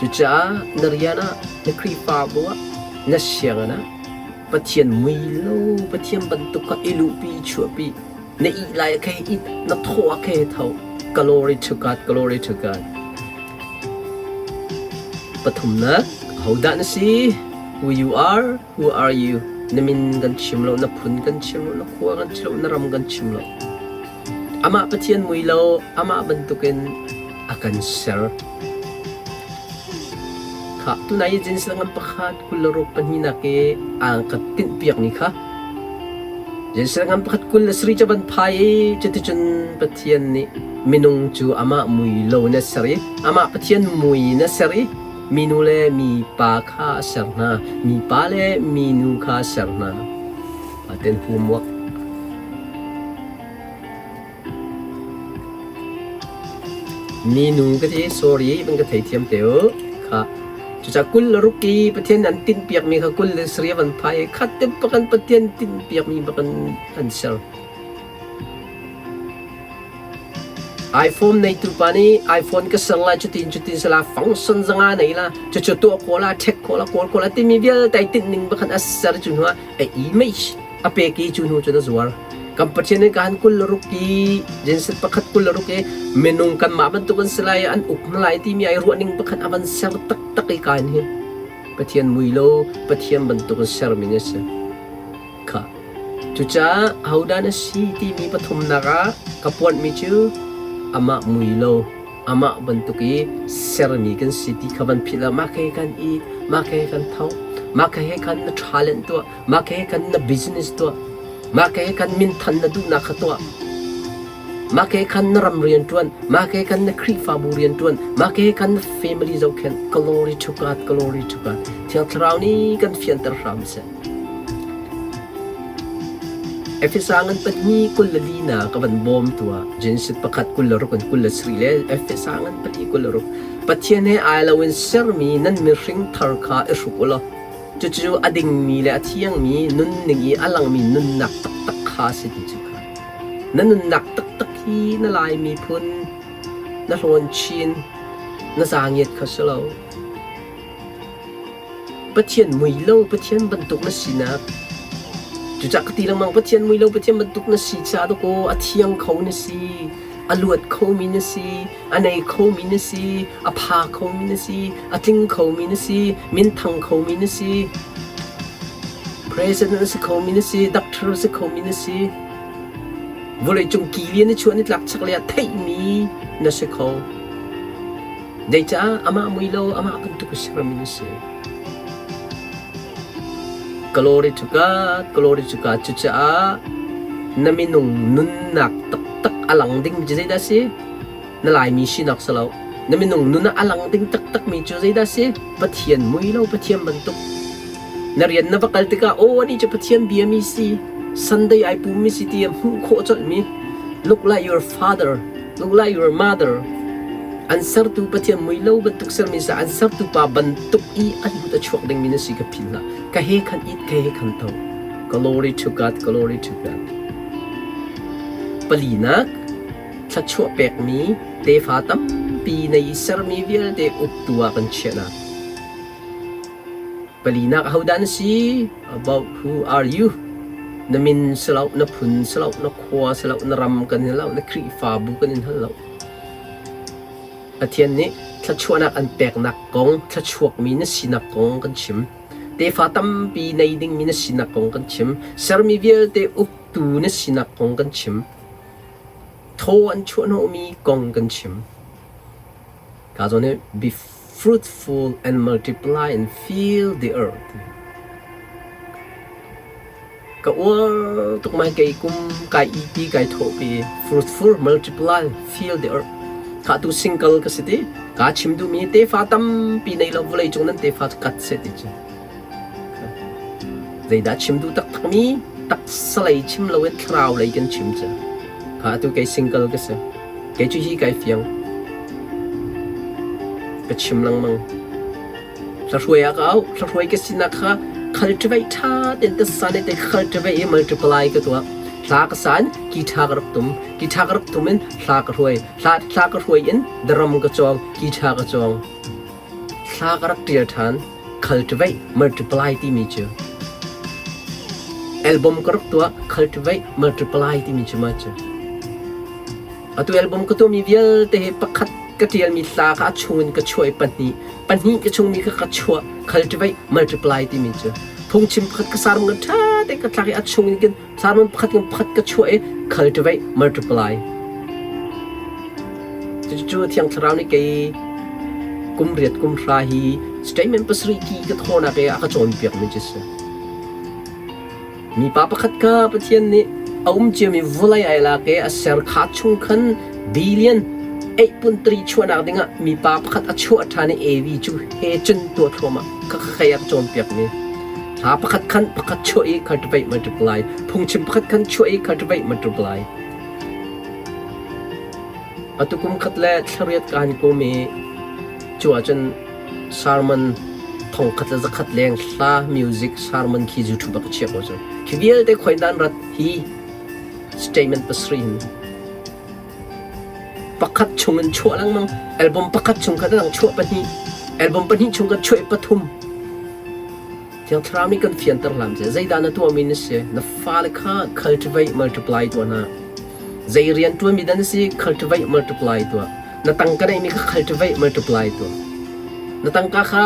Cucaah na rian ah na Khrihfabu ah na sianginn ah Pathian mui lo Pathian bantuk kha i luhpi i chuahpi Na ih lai a khei it, na thaw a khei tho. Glory to God, glory to God. Pathumnak, hodah na si? Who you are? Who are you? Na min kan chim lo, na phun kan chim lo, na khua kan chim lo, na ram kan chim lo. Amah Pathian mui lo, amah bantukin a kan ser. Kha tunai i Genesis ngan pakhat 26 pahnihnak i aan ka tinhpiakmi kha Genesis ngan pakhat 23 ca ban phai i cuticun Pathian nih minung cu amah mui lo in a ser i amah Pathian mui in a ser i minu le mipa kha a ser hna mipa le minu kha a ser hna. Aten homework Minu ka ti sorry van ka theithiam te u. Kha cucaah 26 i Pathian an tinhpiakmi kha 27 van phai i khat te bakan Pathian tinhpiakmi bakan an ser. iPhone neitu pa nih iPhone ka ser lai cutin cutin sala function zanga nei la cucu tuah ko la check ko la kawl ko la timi vialte ai tinh ning bakhan a ser cu hnu ah a image a pek i cu hnu cun a zuar. Kan Pathian nih kan 26 i Genesis pakhat 26 i minung kanmah bantuk an si lai an uk hna lai timi ai ruahning pakhat a van ser taktak i kain hi Pathian mui lo Pathian bantuk in sermi na si. Kha. Cucaah ahodah na si timi pathumnak ah ka puanhmi cu amah mui lo amah bantuk i sermi kan si ti kha van philh lo mah he kan i mah he kan tho mah he khan na talent tuah mah he khan na business tuah mah he khan minthan na duhnak kha tuah mah he khan na ram rian ṭuan mah he khan na Khrihfabu rian ṭuan mah he khan na family zohkhenh glory to God glory to God Thiang Thlarau nih kan fianter hram seh Efesa ngan pahnih 24 na ka van bawm tuah Genesis pakhat 26 in 27 le Efesa ngan pahnih 26 Pathian he ai loin sermi nan mihring thar kha i hruk u law cucu a dingmi le a thiangmi nunning i a langmi nunnak taktak kha a si ti cu kha na nunnak taktak hi na Lai miphun na hlawn chin na zaangiat kha si lo Pathian mui lo Pathian bantuk na sinak cucah ka ti lengmang Pathian mui lo Pathian bantuk na si caah dakaw a thiang kho na si a luat khomi na si a nei khomi na si a pha khomi na si a tling khomi na si minthang khomi na si president a si khomi na si doctor a si khomi na si vawleicung kilian na chuah ni tlak chaklei ah theihmi na si kho Zeicah amah mui lo amah bantuk a sermi na si? Glory to God, glory to God. Cucaah na minung nunnak taktak a lang ding cu zeidah si? Na Laimi sinak si lo. Na minung nun ah a lang ding taktakmi cu zeidah si? Pathian mui lo Pathian bantuk. Na rian na va kal tikah aw ani cu Pathian biami si, Sunday ai pummi si ti hmuh khawh colhmi. Look like your father. Look like your mother. An sertu Pathian mui lo bantuk sermi sa an sertu pa bantuk i an lut a chuak dingmi na si ka philh hlah. Ka he khan it, ka he khan tho. Glory to God, glory to God. Palinak, thluachuah pekmi tefa tampi na i sermi vialte uktu ah kan chiah hna. Palinak ahodah na si? About who are you? Na min si lo, na phun si lo, na khua si lo, na ram kan in lo, na Khrihfabu kan in hal lo. Pathian nih thluachuahnak an peknak kong, thluachuakmi na sinak kong kan chim. Tefa tampi nei dingmi na sinak kong kan chim. Sermi vialte uktu na sinak kong kan chim. Thaw an chuahhnawhmi kong kan chim. Ka zawn hi be fruitful and multiply and fill the earth. Ka uar tuk mai kei kum kai ipi kai thawhpi fruitful multiply fill the earth. Kha tu single ka si ti ka chim duhmi tefa tampi nei lo vawlei cung nan tefa kat se ti cu. Zeidah chim duh taktakmi taksa lei chim loin thlarau lei kan chim cu. Kha atu kei single ka si. Kei cu hi kai fiang. Ka chim lengmang. Hlahruai ah ka auh. Hlahruai ka sinak kha cultivate ṭha tein tasa nih te cultivate i multiply ka tuah. Hla ka san, guitar ka rak tum. Guitar ka rak tum in hla ka hruai. Hla, hla ka hruai in drum ka cawng, guitar ka cawng. Hla ka rak ṭial ṭhan. Cultivate, multiply timi cu. Album ka rak tuah, cultivate, multiply timi cu ma cu. Atu album ka tuahmi vialte hi pakhat ka ṭialmi hla kha a chungin ka chuah i pahnih, pahnih ka chungmi kha ka chuah, cultivate, multiply timi cu. Phungchim pakhat ka sermon kan ṭha tein ka tlak i a chungin kan sermon pakhat kan pakhat ka chuah i cultivate, multiply. Cucu Thiang Thlarau nih kei kum riat kum hra hi statement pasarih ki ka thawnak i a ka cawnpiakmi cu si. Mipa pakhat kha Pathian nih a um ciami vawlei ai lak i a ser kha chung khan billion 8.3 chuahnak dingah mipa pakhat a chuah ṭhan i Evi cu he cun tuah thluahmah kha khei a ka cawnpiakmi. Hla pakhat khan pakhat chuah i cultivate multiply, phungchim pakhat khan chuah i cultivate multiply. Atu kum khat le thlariat kaan kum i cu ahcun sermon thongkhat le zakhat leng hla music sermon khi YouTube ah ka chiah ko cu. Khi vialte khoi dan rat hi statement pasarih hin pakhat chung in chuah lengmang album pakhat chung kha dang chuah pahnih album pahnih chung kan chuah pathum Thiang Thlarau nih kan fianter hlam seh. Zeidah na tuahmi na si? Na fale kha cultivate, multiply tuah hna. Zei rian ṭuanmi dah na si? Cultivate, multiply tuah. Na tangka neihmi kha cultivate, multiply tuah. Na tangka kha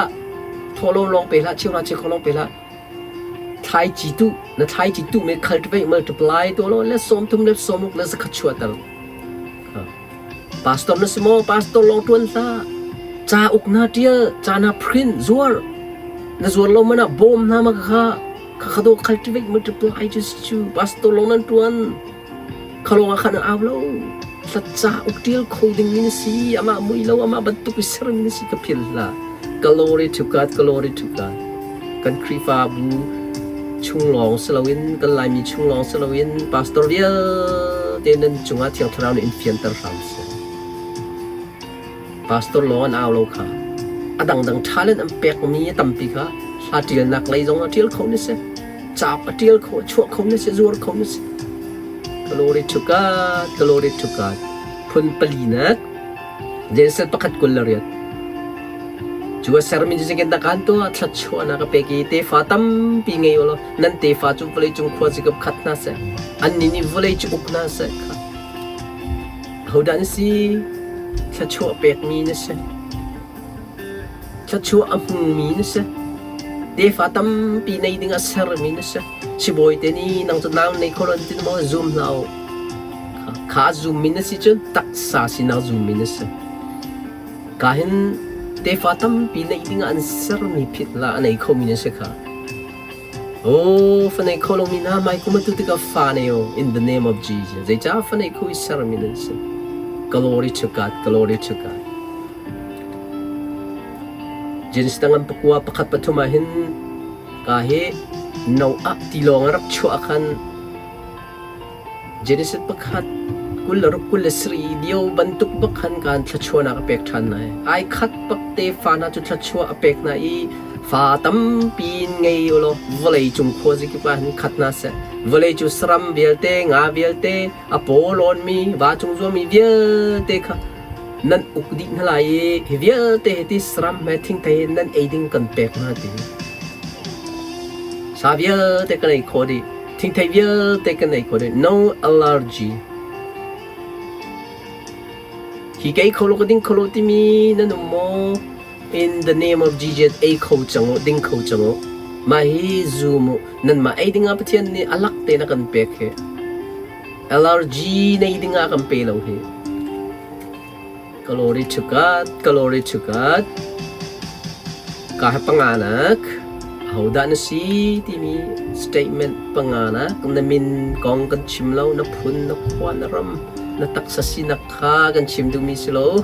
thawhlawm lawng pe hlah, cheuhra cheukhat lawng pe hlah. Thlaici tuh, na thlaici tuhmi cultivate, multiply tuah law le sawmthum le sawmruk le zakhat chuahter. Pastor na si maw? Pastor lawng ṭuan hlah. Cauk na ṭial, ca na print, zuar. Na zuar lo man ah bawm hna ma kha kha do cultivate multiply cu si cu. Pastor lawng nan ṭuan. Kha lawng ah khan an au lo. Hla cauk ṭial kho ding mi na si. Amah mui lo, amah bantuk i sermi na si ka philh hlah. Glory to God, glory to God. Kan Khrihfabu chung lawng si loin kan Laimi chung lawng si loin pastor vialte nan cungah Thiang Thlarau nih in fianter hram seh. Pastor lawng an au lo kha. A dangdang talent an pekmi a tampi kha hla ṭialnak lei zong a ṭial kho ni si. Cauk a ṭial kho, a chuah kho ni si, zuar kho ni si. Glory to God, glory to God. Phun palinak Genesis pakhat 28. Cu a sermi cu zeitindah kaan tuah? Thluachuahnak a pek i tefa tampi ngei u law nan tefa cu vawleicung khuazikip khat hna seh. Annih nih vawlei cu uk hna seh kha. Ahodah na si? Thluachuah pekmi na si. Thluachuah a hmumi na si. Tefa tampi nei ding ah sermi na si. Sibawi te nih nang cu nau nei kho lo an ti maw zum hlah u. Kha zummi na si cun taksa sinak zummi na si. Ka hin tefa tampi neih dingah an sermi phit la a nei khomi na si kha. Oh, fa nei kho lomi hna mai kum atu tikah fa nei u in the name of Jesus. Zeicah fa nei kho i sermi nan si. Glory to God, glory to God. Genesis tangan pakua pakhat pathum ah hin ka hi Noah tilawng a rak chuah khan Genesis pakhat 26 27 lio bantuk bak khan kaan thluachuahnak a pek ṭhan lai. Ai khat bak tefa hna cu thluachuah a pek hna i fa tampi in ngei u law vawlei cung khuazakip ah hin khat hna seh. Vawlei cu saram vialte, nga vialte, a paw lawnmi, va cung zuami vialte kha nan uk dih hna lai i hi vialte hi ti saram he thingthei he nan ei ding kan pek hna ti. Sa vialte kan ei khawh dih. Thingthei vialte kan ei khawh dih. No allergy. Hi ka ei kho lo ka ding kho lo timi nan um maw? In the name of Jesus ei kho cang u, ding kho cang u. Mah hi zum u. Nanmah ei dingah Pathian nih a lak tein a kan pek hi. Allergy nei dingah kan pe lo hi. Glory to God, glory to God. Ka he panganak ahodah na si timi statement panganak na min kong kan chim lo, na phun, na khua, na ram, na taksa sinak kha kan chim duhmi si lo.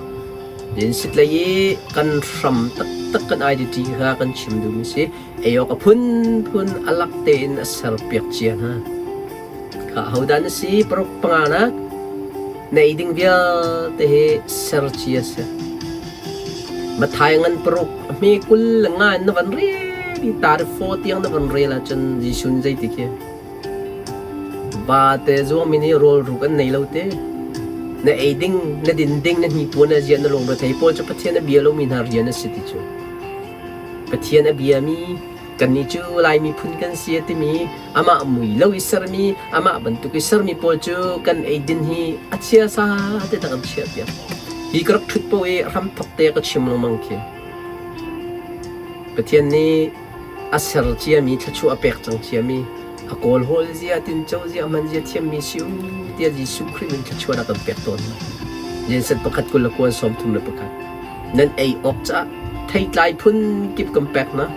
Din sitlei i kan hram taktak kan identity kha kan chim duhmi si. Ei awk a phunphun a lak tein a serpiak cia hna. Kha ahodah na si? Paruk panganak na ei ding vialte hi ser cia si. Mathai ngan paruk a hme 20 le nga in na van rel i tar fo tiang na van rel ahcun Jesuh nih zeiti khi va te zuangmi nih rawl ruk an nei lo te. Na ei ding, na din ding, na hnipuan na ziah na lungre thei pawl cu Pathian a bia lomi hna rian a si ti cu. Pathian a biami kannih cu Lai miphun kan si a timi amah mui lo i sermi amah bantuk i sermi pawl cu kan eidin hi a chiasa te tak an chiahpiak. Hi ka rak ṭhut paoh i hramthok te ka chim lengmang khi. Pathian nih a ser ciami thluachuah a pek cang ciami a kawlhawl zia tinco zia hman zia thiammi si u tiah Jesuh Khrih min thluachuah a kan pek tawn. Jensen pakhat 20 kuan 31. Nan ei awk caah theitlai phun kip kan pek hna.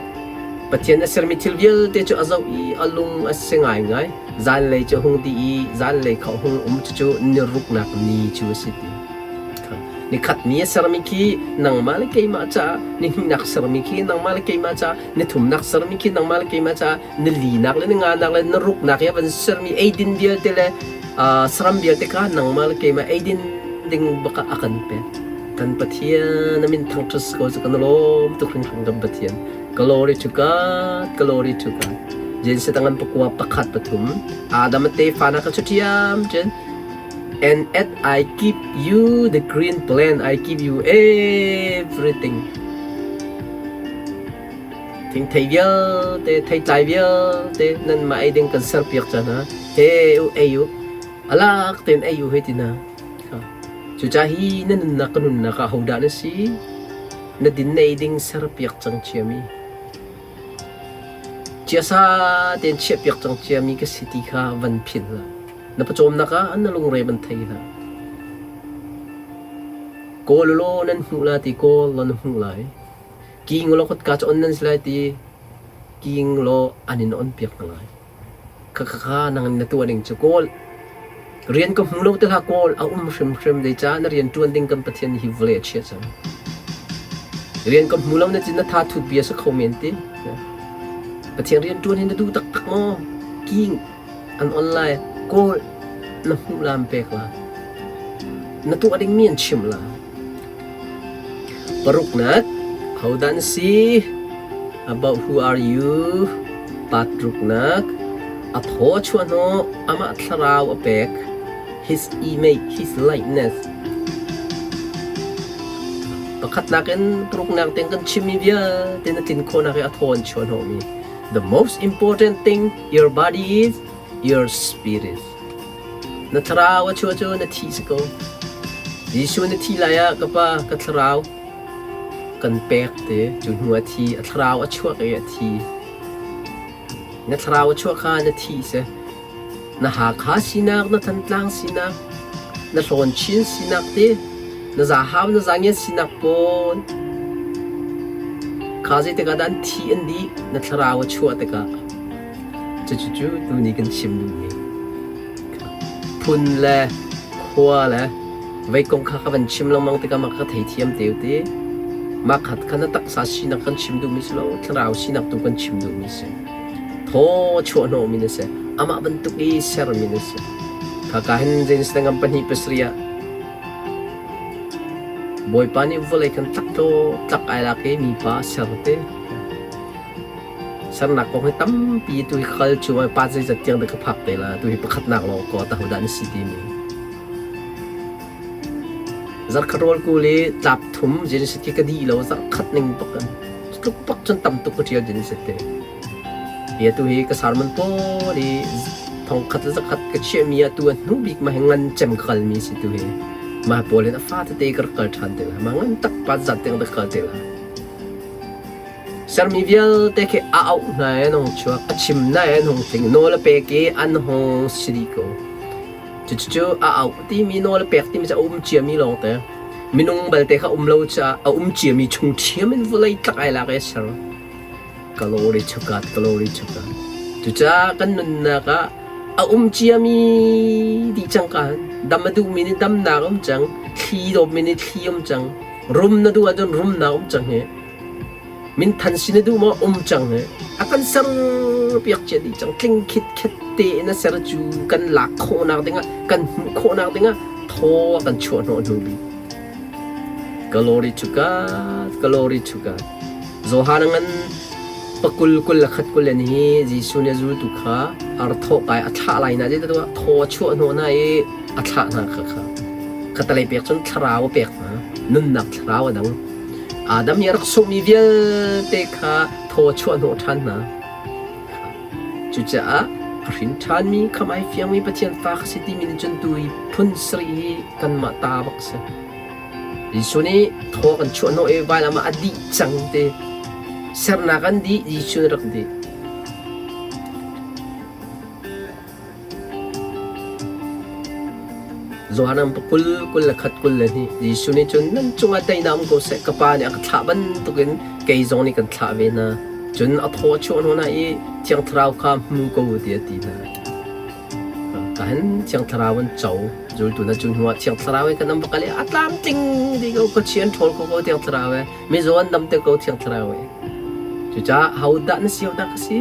Pathian a sermi thil vialte cu a zoh i a lung a si ngaingai. Zanlei cu a hung dih i zanlei kha a hung um cucu ni ruknak ni cu a si ti. Nikhat ni a sermi khi nangmah le keimah caah, ni hnihnak sermi khi nangmah le keimah caah, ni thumnak sermi khi nangmah le keimah caah, ni linak le ni nganak le ni ruknak i a van sermi eidin vialte le saram vialte kha nangmah le keimah eidin ding bak ah a kan pek. Kan Pathian a min thangṭhat si ko cu kan lawm tuk hringhran kan Pathian. Glory to God, glory to God. Genesis tangan pakua pakhat pathum Adam a tefa na ka chu ṭhiam cun and at I give you the green plant I give you everything Thingthei vialte, theitlai vialte nanmah ei ding kan serpiak cang hna. He u ei u, a lak tein ei u hei ti hna. Cucaah hi na nunnak ka nunnak ah hodah na si? Na din na ei ding serpiak cang ciami. Ciasa tein chiahpiak cang ciami ka si ti kha van philh hlah. Na pawcawmnak ah na lungre van thei hlah. Kawl law nan hmuh la ti kawl law na hmuh lai. King law kotka cu on nan si lai ti king law an in on piak hna lai. Khakha nang na tuah ning cu kawl. Rian ka hmu lo te hlah kawl a um hrimhrim zeicah na rian ṭuan ding kan Pathian hi vawlei a chiah cang. Rian ka hmu lo na cin na tha thut bia sa kho men ti. Pathian rian ṭuan hi na duh taktak maw? King an on lai kawl na hmuh la an pek la. Na tuah dingmi an chim la. Paruknak, Hodah na si? About who are you? Patruknak, A thaw a chuah hnawh, amah thlarau a pek. His image, his likeness. Pakhatnak in paruknak tiang kan chimmi vialte na tlin khawhnak i a thaw an chuah hnawhmi. The most important thing your body is your spirit. Na thlarau a chuah cu na thi si ko. Jesuh na thi lai ah ka pa ka thlarau kan pek te cu hnu a thi a thlarau a chuak i a thi. Na thlarau a chuah kha na thi si. Na Hakha sinak, na Thantlang sinak, na Hlawn-Chin sinak te, na Zahau, na Zangiat sinak pawl kha zeitik ah dah an thi an dih na thlarau a chuah tikah Cucu tuni kan chim duhmi phun le khua le vei kong kha ka van chim lengmang tikah mah ka theithiam te u ti. Mah khat kha na taksa sinak kan chim duhmi si lo, thlarau sinak tu kan chim duhmi si. Thaw chuah hnawhmi na si. Amah bantuk i sermi na si. Khaka hin Genesis ngam pahnih pasarih ah Bawipa nih vawlei kan tlak tlak ai lak i mipa ser te. Sernak kong hi tampi tu hi kal cu pa zeizat tiang dah ka phak te la tu hi pakhatnak lawng ko ta hodah na si timi. Zarkhat rawl kul i tlap thum Genesis khi ka dih lo zarkhat ning bak in tluk bak cun tam tuk ka ṭial Genesis te. Hi atu hi ka sermon pawl hi thongkhat le zakhat ka chiahmi ah tu a hnu bik ma hi ngan cem ka kalmi si tu hi. Mah pawl in a fa tete ka rak kal ṭhan te lai. Mah ngan tak pa zat te ka rak kal te lai. Sermi vialte khi a auh hna i an hung chuak, a chim hna i an hung tling, nawl a pek i an hung si dih ko. Cucu a auh timi nawl a pek timi cu a um ciami lawngte. Minung balte kha um lo caah a um ciami chung ṭhiam in vawlei tlak ai lak i a ser. Glory to God, glory to God. Cucaah kan nunnak ah a um ciami dih cang ka dam a duhmi nih damnak um cang, thli dawpmi nih thli um cang, rum na duh ahcun rumnak um cang hi. Minthan si na duh maw um cang hi. A kan ser piak cia dih cang. Tling khit khet te in a ser cu kan lak khawhnak dingah, kan hmuh khawhnak dingah thaw a kan chuah hnawh hnu bik. Glory to God, glory to God. Johan ngan pakul kul le khat kul le hi Jesuh nih a zultu kha a ra thawh kai a thlah lai na je tu thaw a chuah hnawh hna i a thlah hna kha kha khatalei pek cun thlarau a pek hna nunnak thlarau a dang Adam nih a rak sungmi vialte kha thaw a chuah hnawh ṭhan hna Cucaah a hrin ṭhanmi khamh ai fiangmi Pathian fa ka si timi nih cun tu hi phun sarih hi kanmah ta bak a si. Jesuh nih thaw kan chuahhnawh i vailam ah a dih cang ti. Sernak an dih, Jesuh nih rak dih. Johan 20, 21, 22 Jesuh nih cun nan cungah teinak um ko seh, ka Pa nih a ka thlah bantukin kei zong nih kan thlah ve hna. Cun a thaw a chuah hnu hna i Thiang Thlarau kha hmu ko u tiah a ti hna. Ka hin Thiang Thlarau an co. Zultu hna cu hnuah Thiang Thlarau he kan um va kal i a tlamtling dih ko, khuachia an ṭhawl kho ko Thiang Thlarau he, mizaw an dam te ko Thiang Thlarau he. Cucaah hodah na si, hodah ka si?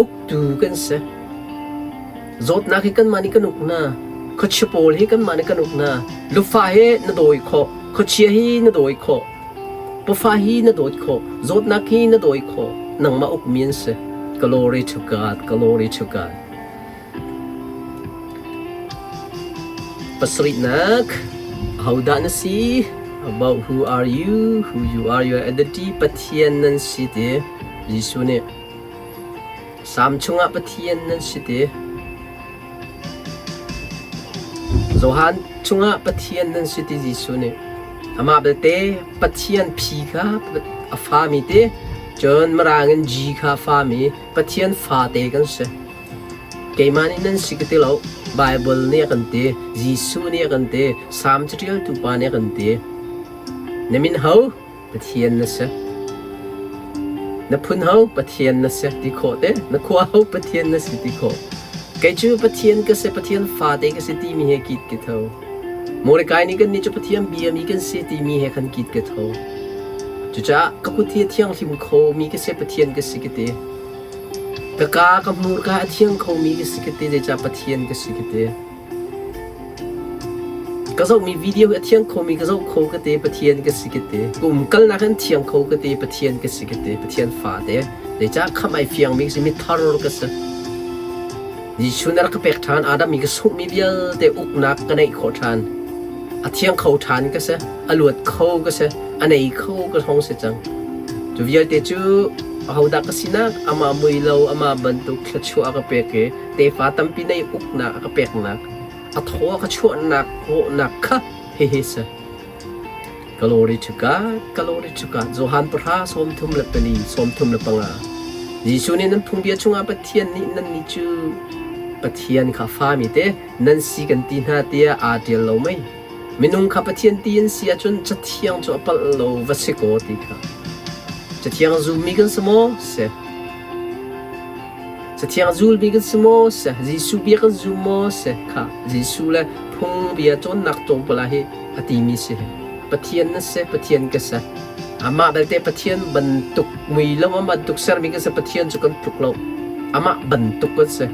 Uktu kan si. Zawtnak hi kanmah nih kan uk hna. Khuachia pawl hi kanmah nih kan uk hna. Lufa hi na dawi khawh. Khuachia hi na dawi khawh. Pafa hi na dawt khawh. Zawtnak hi na dawi khawh. Nangmah ukmi an si. Glory to God, glory to God. Pasarihnak, ahodah na si? About who are you? Who you are, your identity, Pathian nan si ti. Jesuh nih Salm chungah Pathian nan si ti. Johan chungah Pathian nan si ti Jesuh nih. Amah belte Pathian phi kha a fami ti, cun Mirang in G kha a fami Pathian fate kan si. Keimah nih nan si ka ti lo. Baibal nih a kan ti, Jesuh nih a kan ti, Salm caṭialtu pa nih a kan ti. Na min ho? Pathian na si. Na phun ho? Pathian na si ti khawh te. Na khua ho? Pathian na si ti khawh. Kei cu Pathian ka si, Pathian fate ka si timi he kit ka tho. Mordecai nih kannih cu Pathian biami kan si timi he khan kit ka tho. Cucaah ka kut hi a thianghlim khomi ka si, Pathian ka si ka ti. Ka kaa ka hmurka a thiang khomi ka si ka ti, zeicah Pathian ka si ka ti. Ka zohmi video hi a thiang khomi ka zoh kho ka ti, Pathian ka si ka ti. Ka umkalnak in thiang kho ka ti, Pathian ka si ka ti, Pathian fa te. Zeicah khamh ai fiangmi ka si, mithar ka si. Jesuh na rak ka pek ṭhan, Adam i ka sunghmi vialte uknak ka neih khawh ṭhan. A thiang kho ṭhan ka si, a luat kho ka si, a nei kho ka hong si cang. Cu vialte cu ahodah ka sinak, amah mui lo, amah bantuk thluachuah a ka pek i tefa tampi nei uknak a ka peknak, a thaw a ka chuahnak hnawhnak kha hihi si. Glory to God, glory to God. Johan pahra 34, 35. Jesuh nih nan phungbia chungah Pathian nih nannih cu Pathian kha fami te nan si kan ti hna tiah aa ṭial lo mei? Minung kha Pathian ti an si ahcun Cathiang cu a palh lo va si kaw ti kha. Cathiang a zummi kan si maw? Si. Cathiang a zulmi kan si maw? Si. Jesuh bia kan zum maw? Si. Kha Jesuh le phungbia cawnnak tlawmpal ah hi a timi si. Pathian na si, Pathian ka si. Amah belte Pathian bantuk mui lo, amah bantuk sermi kan si, Pathian cu kan tluk lo. Amah bantuk kan si.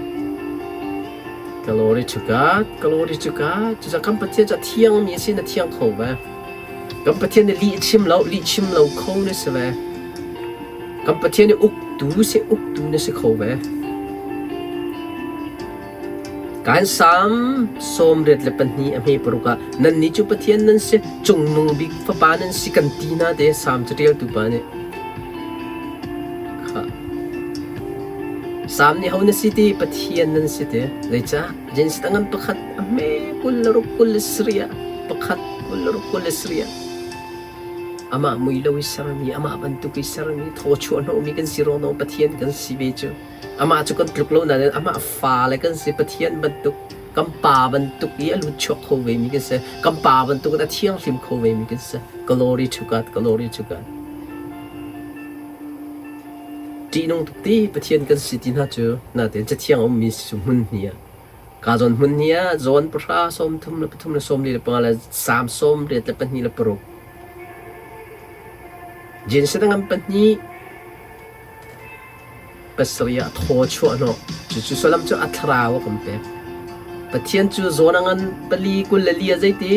Glory to God, glory to God. Cucaah kan Pathian cu a thiangmi a si, na thiang kho ve. Kan Pathian nih lih chim lo, lih chim lo kho na si ve. Kan Pathian nih uktu si, uktu na si kho ve. Kan Salm 82 a hme paruk ah nannih cu Pathian nan si, cungnung bik fapa nan si kan ti hna te Salm caṭialtu pa nih. Khah. Sam nih ho na si ti Pathian nan si ti. Zeicah? Genesis a ngan pakhat a hme 26 27 ah pakhat 26 27 ah amah mui lo i sermi amah bantuk i sermi thaw chuah hnawhmi kan si ruang Pathian kan si ve cu. Amah cu kan tluk lo nain amah fale kan si Pathian bantuk kan pa bantuk i a lut chuak kho ve mi kan si. Kan pa bantuk in a thianghlim kho ve mi kan si. Glory to God, glory to God. Ṭihnung tuk ti Pathian kan si ti hna cu natein Cathiang a ummi cu hmun hnih ah ka zawn hmun hnih ah zawn pahra sawmthum le pathum le sawmli le panga le sam sawm riat le pahnih le paruk Genesis ngan pahnih pasarih ah thaw chuah hnawh. Cucu sullam cu a thlarau a kan pek. Pathian cu zawn a ngan pali 24 ah zeiti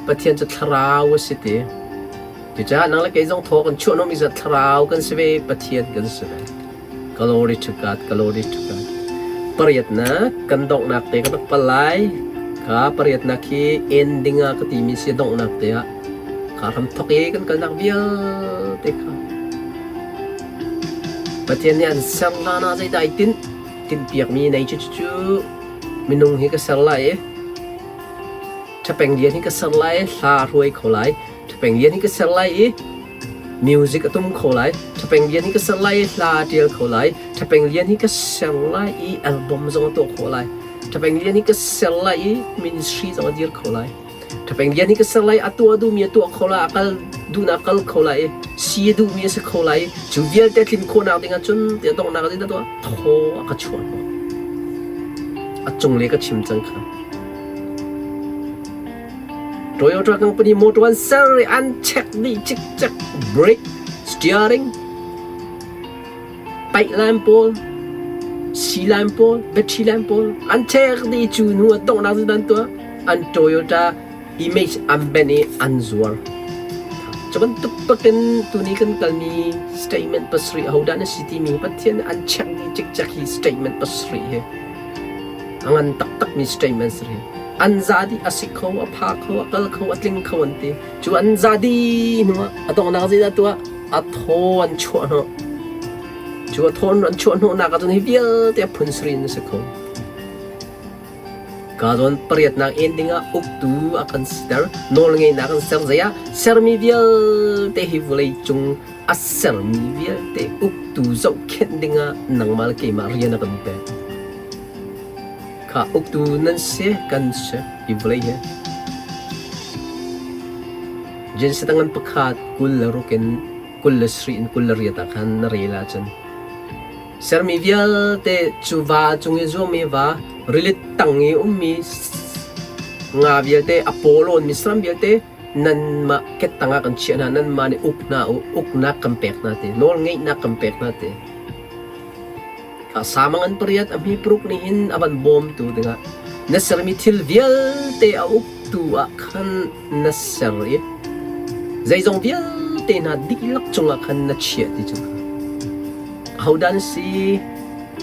Pathian cu thlarau a si ti. Cucaah nang le kei zong thaw kan chuah hnawhmi cu thlarau kan si ve, Pathian kan si ve. Glory to God, glory to God. Pariatnak kan donghnak te ka rak pal lai. Ka pariatnak hi ending ah ka timi si donghnak te ah ka ram thok i kan kalnak vialte kha Pathian nih an ser hlan ah zeidah ai tinh? Tinhpiakmi nei cu cucu minung hi ka ser lai i ṭhapeng lian hi ka ser lai i hla a hruai kho lai. Ṭhapeng lian hi ka ser lai i music a tum kho lai. Ṭhapeng lian hi ka ser lai i hla a ṭial kho lai. Ṭhapeng lian hi ka ser lai i album zong a tuah khawh lai. Ṭhapeng lian hi ka ser lai i ministry zong a dir kho lai. Ṭhapeng lian hi ka ser lai, a tuah duhmi a tuah kho lai, a kal duhnak kal kho lai i si a duhmi a si kho lai i cu vialte tlin khawhnak ding ahcun tiah donghnak ah tuah thaw a ka chuah hnawh. A cunglei ka chim cang kha. Toyota company motor an ser i an check dih cikcek brake, steering, paih line pawl, si line pawl, battery line pawl an check dih cu hnu ah donghnak cu an tuah an Toyota image an ben i an zuar. Cu bantuk bakin tuni kan kalmi statement pasarih ahodah na si timi Pathian an check dih cikcek hi statement pasarih hi a ngan taktakmi statement si an za dih a si kho a pha kho a kal kho a tling kho an ti cu an za dih hnu ah a donghnak zeidah tuah a thaw an chuah hnawh. Cu a thaw an chuah hnawhnak ahcun hi vialte a phun sarih in a si kho. Ka zawn pariatnak en dingah uktu a kan siter, nawlngeihnak an ser zei ah sermi vialte hi vawlei cung a sermi vialte uktu zohkhenh dingah nangmah le keimah rian a kan pek. Kha uktu nan si kan si hi vawlei hi. Genesis ngan pakhat 26 in 27 in 28 ah khan na rel ahcun sermi vialte cu va cung i zuangmi va rili tang i ummi nga vialte a paw lawnmi saram vialte nanmah kettang ah kan chiah hna nanmah nih uk hna u uknak kan pek hna ti nawl ngeihnak kan pek hna ti Samang an pariat a hmi paruk nih hin a van bawmtu dingah na sermi thil vialte a uktu ah khan na ser i zeizong vialte hna dihlak cungah khan na chiah ti cu ahodah na si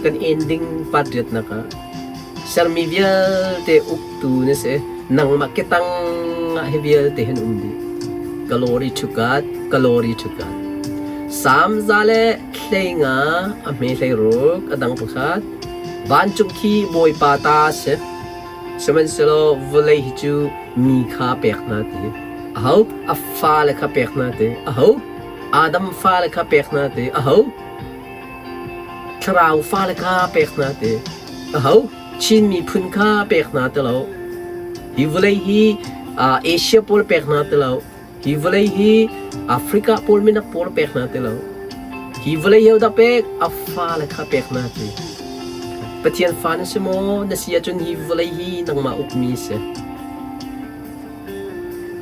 kan ending part riatnak ah sermi vialte uktu na si nangmah ketang ah hi vialte hin um dih glory to God glory to God Sam za le hleinga a hme hleiruk a dang pakhat vancung khi Bawipa ta a si sihmanhsehlaw vawlei hi cu mi kha pek hna ti aho a fale kha pek hna ti aho Adam fale kha pek hna ti aho thlarau fale kha pek hna ti aho Chin miphun kha pek hna ti lo hi vawlei hi Asia pawl pek hna ti lo Hi vawlei hi Africa pawl minak pawl pek hna ti lo. Hi vawlei hi dah pek? A fale kha pek hna ti. Pathian fa na si maw? Na si ahcun hi vawlei hi nangmah ukmi si.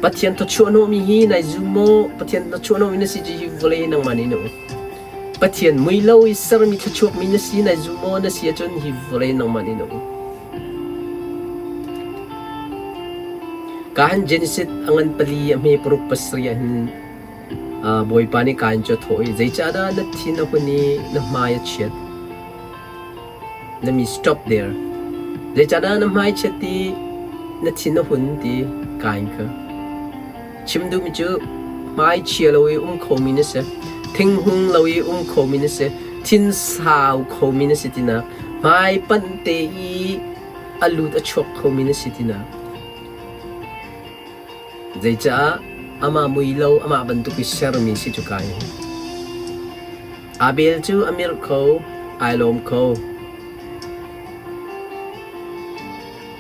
Pathian thawchuah hnawhmi hi nai zum maw? Pathian thawchuah hnawhmi na si cu hi vawlei hi nangmah nih na uk. Pathian mui lo i sermi thluachuakmi na si nai zum maw? Na si ahcun hi vawlei nangmah nih na uk. Ka han Genesis a ngan pali a hme paruk pasarih ah hin Bawipa nih Kain cu a thawh i zeicahdah na thin a hun i na hmai a chiat? Let me stop there. Zeicahdah na hmai chiat i na thin a hun ti Kain kha. Chim duhmi cu hmai chia lo i um khomi na si. Thinghung lo i um khomi na si. Thinsau khomi na si tinak. Hmai panh te i a lut a chuak khomi na si tinak. Zeicah amah mui lo amah bantuk i sermi si cu kai hi. Abel cu a mirh kho, ai lawm kho.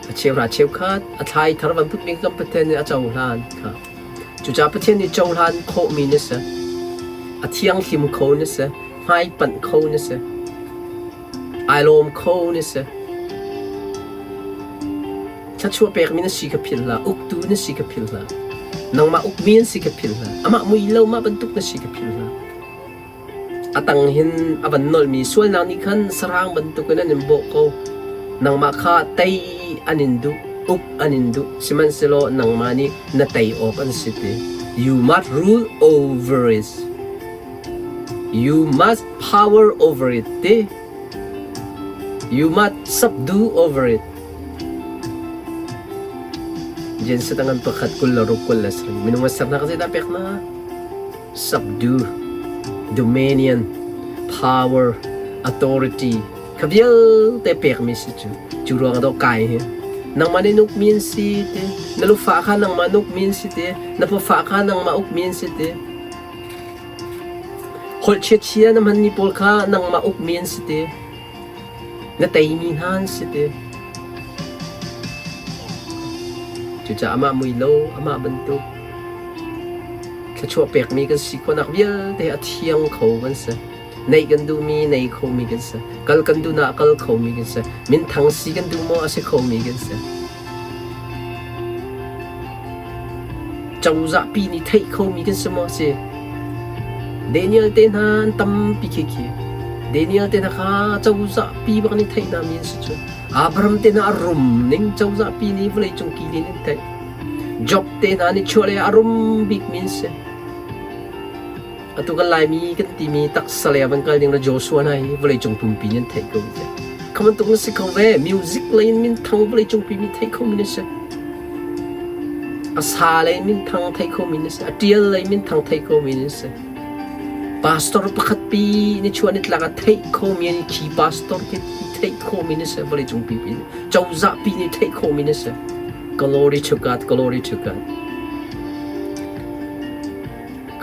A cheuhra cheukhat a thlai thar van putmi kan Pathian nih a cohlan kha. Cucaah Pathian nih cohlan khawhmi na si. A thianghlim kho na si. Hmaipanh kho na si. Ai lawm kho na si. Thluachuah pekmi na si kha philh hlah. Uktu na si kha philh hlah. Nangmah ukmi an si kha philh hlah. Amah mui lo mah bantuk na si kha philh hlah. A tang hin a van nolhmi sualnak nih khan sahrang bantukin an in bawh ko. Nangmah kha tei an in duh, uk an in duh, sihmanhsehlaw nangmah nih na tei awk an si ti. You must rule over it. You must power over it ti. You must subdue over it. Jenset a ngan pakhat 26 27 minung a sernak zeidah pek na? Subdue, dominion, power, authority kha vialte pekmi si cu. Cu ruang ah dawh kai hi. Nangmah nih nukmi an si ti, na lufa kha nangmah nukmi an si ti, na pafa kha nangmah ukmi an si ti. Holh chiachia na hmanmi pawl kha nangmah ukmi an si ti. Na teimi hna an si ti. Cucaah amah mui lo, amah bantuk thluachuah pekmi kan si khawhnak vialte a thiang kho kan si. Neih kan duhmi nei khomi kan si. Kal kan duhnak kal khomi kan si. Minthang si kan duh maw a si khomi kan si. Cozah pi nih theih khomi kan si maw si? Daniel te hna an tampi khi khi. Daniel te hna kha cozah pi bak nih theih hna mi an si cu. Abraham te hna a rum ning cozah pi nih vawleicung kilin an theih. Job te hna nih chuahlei ah a rum bikmi an si. Atu kan Laimi kan timi taksa lei ah van kal ding le Joshua hna hi vawleicung pumpi nih an theih ko tiah. Kha bantuk na si kho ve. Music lei in minthang vawleicung pi mi theih khomi na si. A sa lei minthang theih khomi na si. A ṭial lei minthang theih khomi na si. Pastor pakhat pi ni chuah ni tlak ah theih khomi an khi pastor khi theih khomi na si vawleicung pi pi. Cozah pi nih theih khomi na si. Glory to God, glory to God.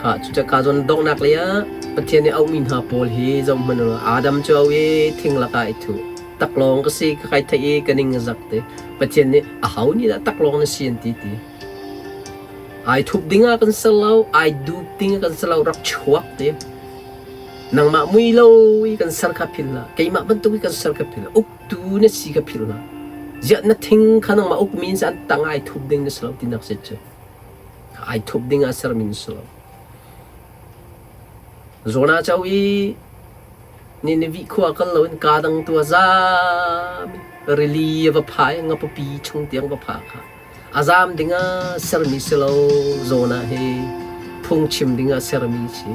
Kha cucu ka zawn donghnak lei ah Pathian nih auhmi hna pawl hi zohhmanh u law Adam cu au i thing lakah i thuh. Taklawng ka si ka kai theih i ka ning a zak ti. Pathian nih aho nih dah taklawng na si an ti ti. Ai thup ding ah kan ser lo, ai dup ding ah kan ser lo, rak chuak ti. Nangmah mui lo i kan ser kha philh hlah. Keimah bantuk i kan ser kha philh hlah. Uktu na si kha philh hlah. Ziah na thing kha nangmah ukmi in an tang ai thup ding na si lo tinak si cu. Ai thup ding ah sermi na si lo. Jonah co i Nineveh khua kal loin kaa dang tu a zaam i rili a va pha i ngapapi chung tiang va pha kha. A zaam ding ah sermi si lo Jonah hi phungchim ding ah sermi si.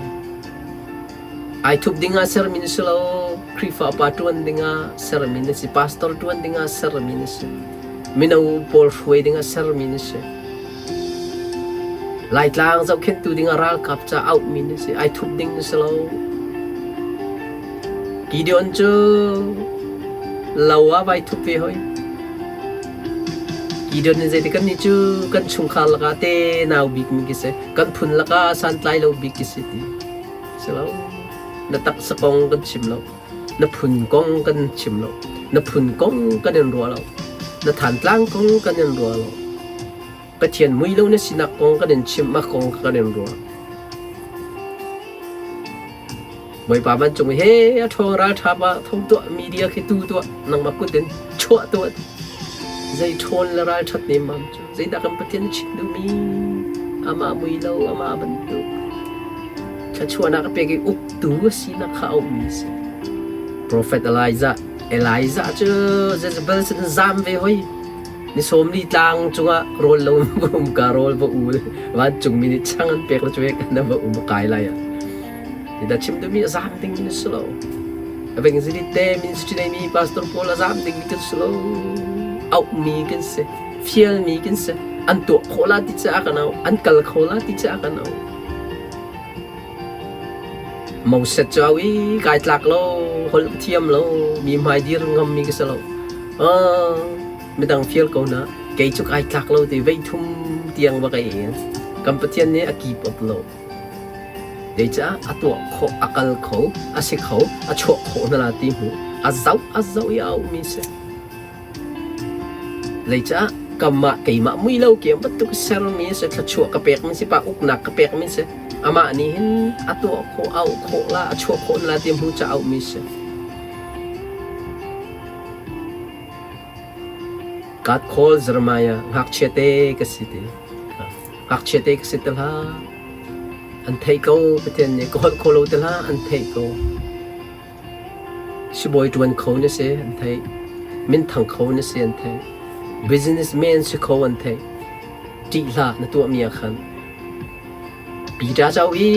Ai thup ding ah sermi na si lo Khrihfa upa ṭuan ding ah sermi na si. Pastor ṭuan ding ah sermi na si. Mino pawl hruai ding ah sermi na si. Laitlang zohkhenhtu dingah ralkap ca auhmi na si. Ai thup ding na si lo. Gideon cu lo ah vai thup ve hoi. Gideon nih zeitik kan nih cu kan chungkhar lakah te nau bikmi ki si. Kan phun lakah santlai lo bik ki si ti. Si lo. Na taksa kong kan chim lo. Na phun kong kan chim lo. Na phun kong kan in ruah lo. Na thantlang kong kan in ruah lo. Pathian mui lo na sinak kong kan in chimh, mah kong kan in ruah. Bawipa vancung he a ṭhawng ralṭha pa tho tuah media khi tu tuah nangmah kut in chuah tuah zei ṭhawn le ralṭhat nemmam cu zeidah kan Pathian chim duhmi amah mui lo amah bantuk thluachuahnak a pek i uktu a sinak kha a ummi a si. Prophet Elijah Elijah cu Jezebel sin zam ve hoi ni sawmli tlang cungah rawl lo va um ka rawl va ul vancungmi nih chang an pek la cu kan va um kai lai ah Dah chim duhmi a zam ding na si lo. Evangelist te ministry nei mi pastor pawl a zam ding mi kan si lo. Auhmi kan si. Fialmi kan si. An tuah khawh la ti caah kan au. An kal kho la ti caah kan au. Moses cu au i kai tlak lo, holh ka thiam lo, mi hmai dir ngammi ka si lo. Ah, midang fial ko na, kei cu kai tlak lo ti vei thum tiang va ka in. Kan Pathian nih a keep up lo. Zeicah a tuah khawh, a kal kho, a si kho, a chuah khawh hna la ti hmu. A zoh, a zoh i a auhmi si. Zeicah kamah keimah mui lo ke bantuk sermi si thluachuah ka pekmi si pa uknak ka pekmi si amah nih hin a tuah khawh auh khawh la a chuah khawh la ti hmu ca auhmi si. God call Jeremiah ngakchia te ka si ti. Ngakchia te ka si te hlah. An theih ko Pathian nih ka holh kho lo te hlah an theih ko. Sibawi ṭuan kho na si an theih. Minthang kho na si an theih. Businessman si kho an theih. Ṭih hlah na tuahmi ah khan. Peter cu i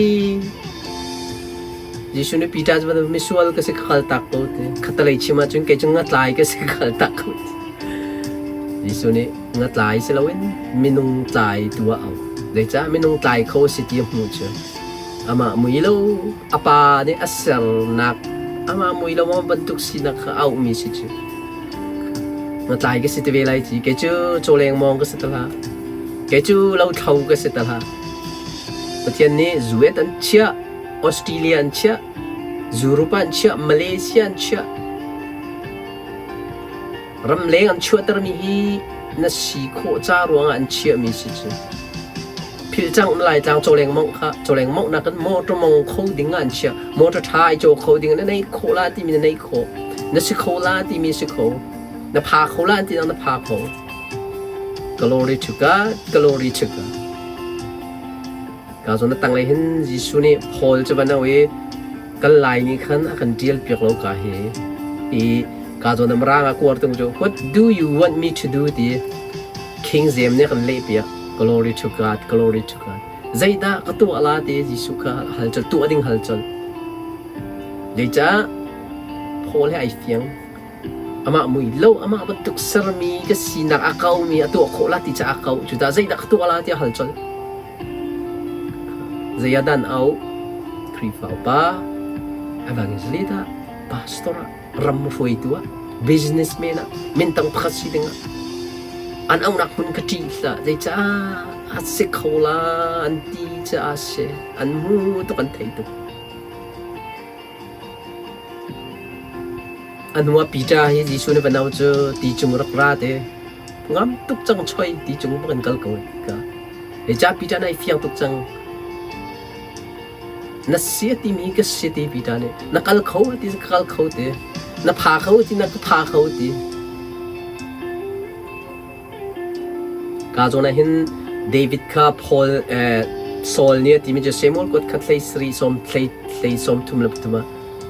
Jesuh nih Peter cu misual ka si ka kal tak ko ti. Khatalei chim ahcun kei cu ngatlai ka si ka kal tak ko ti. Jesuh nih ngatlai si loin minung tlai tu ah au. Zeicah minung tlai kho si ti a hmuh cu. Amah mui lo a pa nih a sernak amah mui lo bantuk sinak kha auhmi si cu. Ngatlai ka si te ve lai ci. Kei cu cawleng mawng ka si te hlah. Kei cu lothlo ka si te hlah. Pathian nih US an chiah, Australia an chiah, Europe an chiah, Malaysia an chiah. Ramleng an chuahtermi hi na si khawh ca ruangah an chiahmi si cu. Philh cang na Laitlang cawleng mongh kha cawleng monghnak in motor mong kho ding ah an chiah. Motor ṭha ai caw kho ding na nei khawh la timi na nei khawh. Na si kho la timi si kho. Na pha kho la ti na pha kho. Glory to God, glory to God. Ka zawn na tanglei hin Jesuh nih Paul cu va no i kan lai nih khan a kan ṭial piak lo ka hi i ka zawn na rang a kuar tung cu what do you want me to do ti King James nih kan leh piak glory to God glory to God zeidah ka tuah la ti Jesuh kha hal col tuah ding hal col zeicah Paul he ai fiang Amah mui lo, amah bantuk sermi ka sinak a kaumi a tuah khawh la ti caah a kau. Cucaah zeidah ka tuah la tiah hal colh. Zei ah dan au? Khrihfa upa, evangelist ah, pastor ah, ram hruaitu ah, businessman ah, mintang pakhat si ding ah an aunak hmun ka ṭih hlah. Zeicah a si kho la an ti caah a si. An hmu tuk an thei tuk. A hnuah Peter hi Jesuh nih va no cu ti cung rak ra te. Ngam tuk cang choi ti cung bak in kal ko ka. Zeicah Peter nih ai fiang tuk cang. Na si a timi ka si ti Peter nih. Na kal kho ti ka kal kho ti. Na pha kho ti na ka pha kho ti. Ka zawn ah hin David kha Paul eh, Saul nih a timi cu Samuel kuat khat hlei sarih sawm hlei hlei sawm thum le pathum ah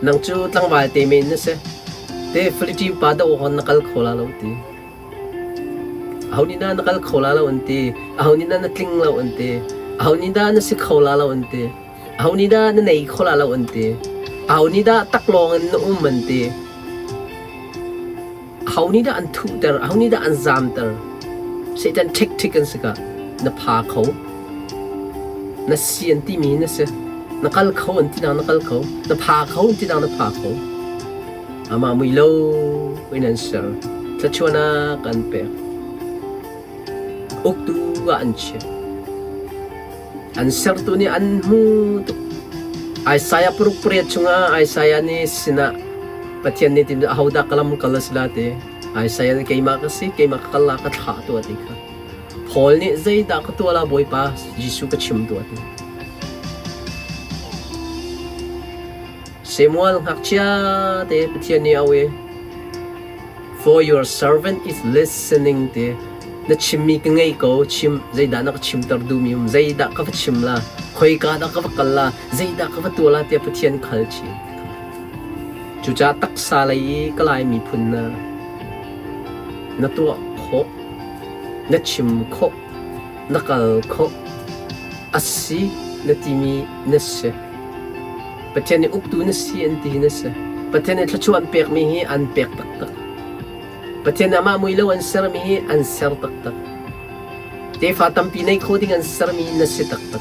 nang cu tlangval te men na si. Te Philippine pa do hon na kal kho la lo ti. Aho nih dah na kal kho la lo an ti. Aho nih dah na tling lo an ti. Aho nih dah na si kho la lo an ti. Aho nih dah na nei kho la lo an ti. Aho nih dah taklawng in na um an ti. Aho nih dah an thuhter, aho nih dah an zamter? Satan ṭhekṭhek an si ka. Na pha kho. Na si an timi na si. Na kal kho an ti na na kal kho. Na pha kho an ti na na pha kho. Amah mui lo in an ser. Thluachuahnak an pek. Uktu ah an chiah. An sertu nih an hmu tuk. Isaiah paruk pariat chungah Isaiah nih sinah Pathian nih tin ahodah ka lam kal a si la ti. Isaiah nih keimah ka si, keimah ka kal la ka thlah tuah ti kha. Paul nih zeidah ka tuah la Bawipa Jesuh ka chim tuah ti. Samuel ngakchia te Pathian nih a auh i For your servant is listening ti na chimmi ka ngei ko chim zeidah na ka chimter duhmi um zeidah ka va chim la khoika dah ka va kal la zeidah ka va tuah la tiah Pathian khal chin cucaah taksa lei i ka Lai miphun na na tuah khawh na chim khawh na kal khawh a si na timi na si Pathian nih uktu na si an ti na si. Pathian nih thluachuah an pekmi hi an pek taktak. Pathian nih amah mui lo an sermi hi an ser taktak. Tefa tampi nei kho ding an sermi na si taktak.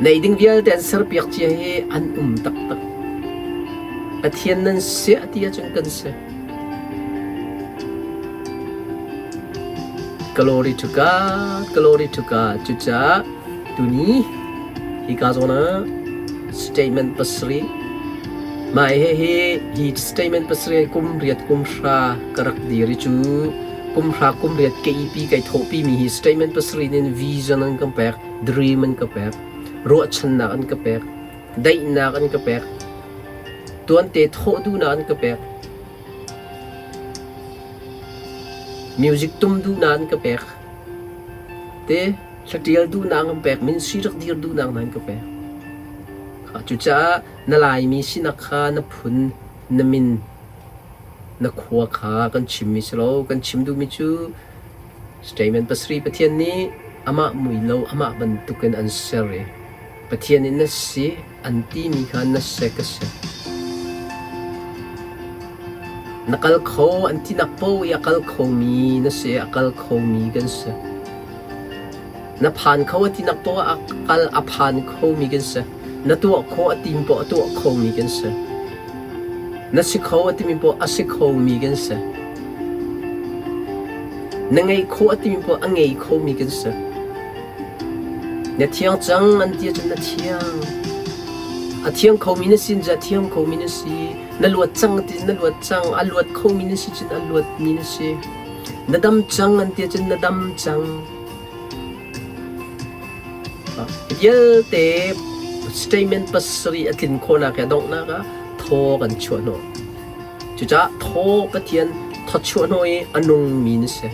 Nei ding vialte an serpiak cia hi an um taktak. Pathian nan siah ti ahcun kan si. Glory to God, glory to God. Cucaah tuni hika zawn ah statement pasarih mah hihi hi statement pasarih kum riat kum hra ka rak dir i cu kum hra kum riat ka ipi kai thawhpi mi hi statement pasarih in vision an ka pek, dream an ka pek, ruahchannak an ka pek, daihnak an ka pek, tuante thawh duhnak an ka pek, music tum duhnak an ka pek, te hlatial duhnak an pek, ministry rak dir duhnak an ka pek. Cucaah na Laimi sinak kha na phun, na min, na khua kha kan chimmi si lo. Kan chim duhmi cu Statement pasarih Pathian nih amah mui lo amah bantukin an ser i Pathian in na si an timi kha na si ka si. Na kal kho an tinak paoh i a kal khomi na si a kal khomi kan si. Na phan kho a tinak paoh ah a kal a phan khomi kan si. Na tuah khawh a tim paoh a tuah khomi kan si. Na si kho a timi paoh a si khomi kan si. Na ngeih khawh a timi paoh a ngei khomi kan si. Na thiang cang an ti ahcun na thiang. A thiang khomi na sin cu a thiang khomi na si. Na luat cang ti na luat cang. A luat khomi na si cun a luatmi na si. Na dam cang an ti ahcun na dam cang. Vialte statement pasarih a tlin khawhnak he donghnak ah thaw kan chuah hnawh. Cucaah thaw Pathian thawchuah hnawh i a nungmi na si.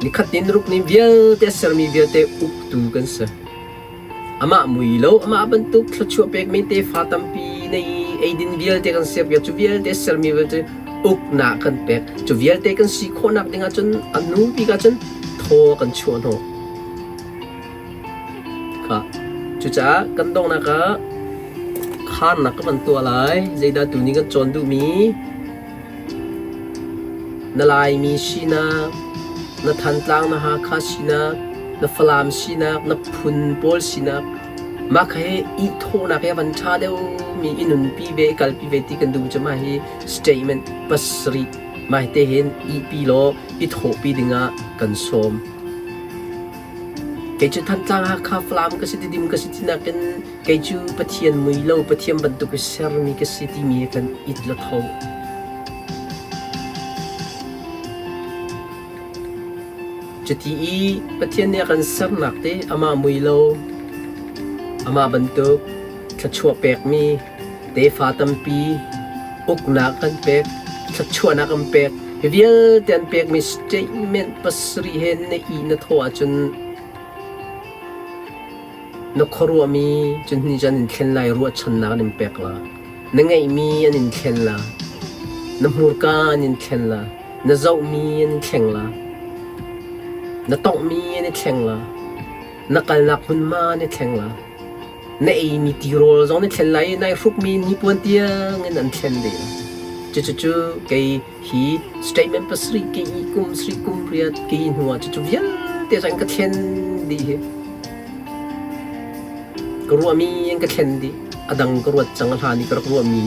Nikhat ni naruk ni vialte a sermi vialte uktu kan si. Amah mui lo, amah bantuk thluachuah pekmi tefa tampi nei eidin vialte kan serpiak, cu vialte sermi vialte uknak kan pek. Cu vialte kan si khawhnak ding ahcun a nu bik ahcun thaw kan chuah hnawh. Kha. Cucaah kan donghnak ah kharnak ka van tuah lai. Zeidah tuni kan cawn duhmi? Na Laimi sinak, na Thantlang na Hakha sinak, na Falam sinak, na phun pawl sinak, mah kha hi i thawhnak hi a van ṭha deuhmi i nunpi ve, i kalpi ve ti kan duh cu mah hi statement pasarih mah hi te hin ihpi law i thawhpi dingah kan sawm. Kei cu Thantlang Hakha Falam ka si Tidim ka si ti nakin kei cu Pathian mui lo Pathian bantuk i sermi ka si timi he kan it la tho. Cuti i Pathian nih a kan sernak te amah mui lo amah bantuk thluachuah pekmi tefa tampi uknak kan pek thluachuahnak an pek hi vialte an pekmi statement pasarih he na i na thawh ahcun na khuaruahmi cun hi cu an in thlen lai ruahchannak an in pek la na ngeihmi an in thlen la na hmurka an in thlen la na zohmi an in thleng la na tonghmi an i thleng la na kalnak hmunhma an i thleng la Na eimi tirawl zong na thlen lai i nai hrukmi hnipuan tiangin an thlen ve lai. Cucucu kei hi statement pasarih kei i kum sarih kum riat kei hnu ah cucu vialte cu an ka thlen dih hi. Ka ruahmi an ka thlen dih. A dang ka ruat cang a hlan i ka rak ruahmi.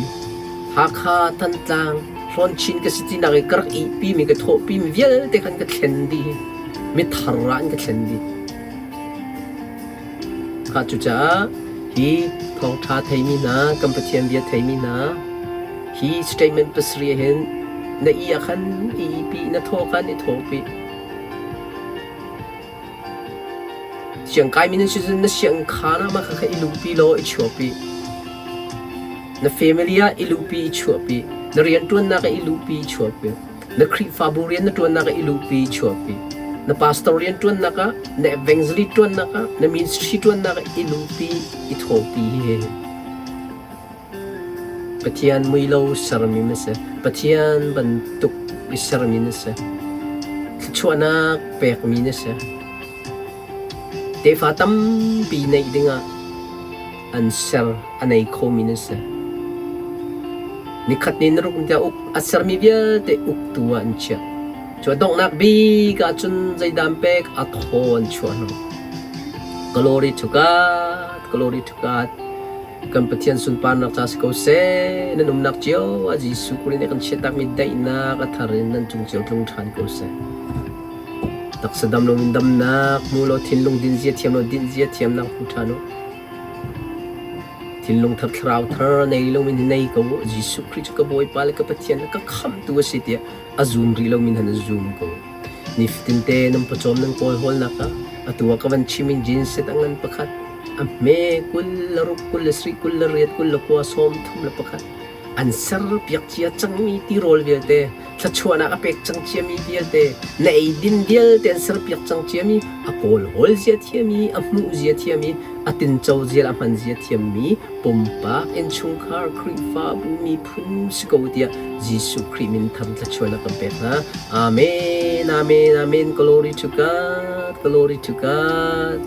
Hakha, Thantlang, Hlawn ka si tinak i ka rak ihpimi ka thawhpimi vialte khan ka thlen dih hi. Mithar ah an ka thlen dih. Cucaah hi thawngṭha theimi hna, kan Pathian bia theimi hna, hi statement pasarih ah hin na i ah khan i ihpi, na thaw khan i thawpi. Siangkaimi nan si cun na siangkhaan ah mah kha i luhpi law i chuahpi. Na family ah i luhpi i chuahpi. Na rianṭuannak ah i luhpi i chuahpi. Na Khrihfabu rian na ṭuannak ah i luhpi chuahpi. Na pastor rian ṭuannak ah, na evangelist ṭuannak ah, na ministry ṭuannak ah i luhpi, i thawpi hi Pathian mui lo sermi na si. Pathian bantuk i sermi na si. Thluachuahnak pekmi na si. Tefa tampi neih dingah an ser a nei khomi na si. Nikhat ni na ruk tiah uk a sermi vialte uktu ah an chiah. Cu a donghnak bik ahcun zeidah an pek? A thaw an chuah hna. Glory to God, glory to God. Kan Pathian sunparnak ca si ko seh. Nan umnak cio ah Jesuh Khrih nih kan chiahtakmi daihnak a thar in nan cung cio tlung ṭhan ko seh. Taksa dam loin damnak hmu law thinlung din zia thiam law dinh zia thiamnak hmu ṭhan u. Thinlung thar thlarau thar nei loin nei ko u. Jesuh Khrih cu ka Bawipa le ka Pathian le ka khamhtu a si tiah a zum rih lomi hna nan zum ko. Nifatinte nan pawcawm nan kawlhawlnak ah atu ah ka van chim in jeans set a ngan pakhat, a hme 20 le ruk, 27, 28, 29, 31 an serpiak cia cangmi tirawl vialte, thluachuahnak a pek cang ciami vialte, na eidin vialte an serpiak cang ciami, a kawlhawl zia thiami, a hmuh zia thiami, a tinco zia le a hman zia thiammi pumpak innchungkhar Khrihfabu miphun si ko tiah Jesuh Khrih min tham thluachuahnak kan pek hna. Amen, amen, amen. Glory to God, glory to God.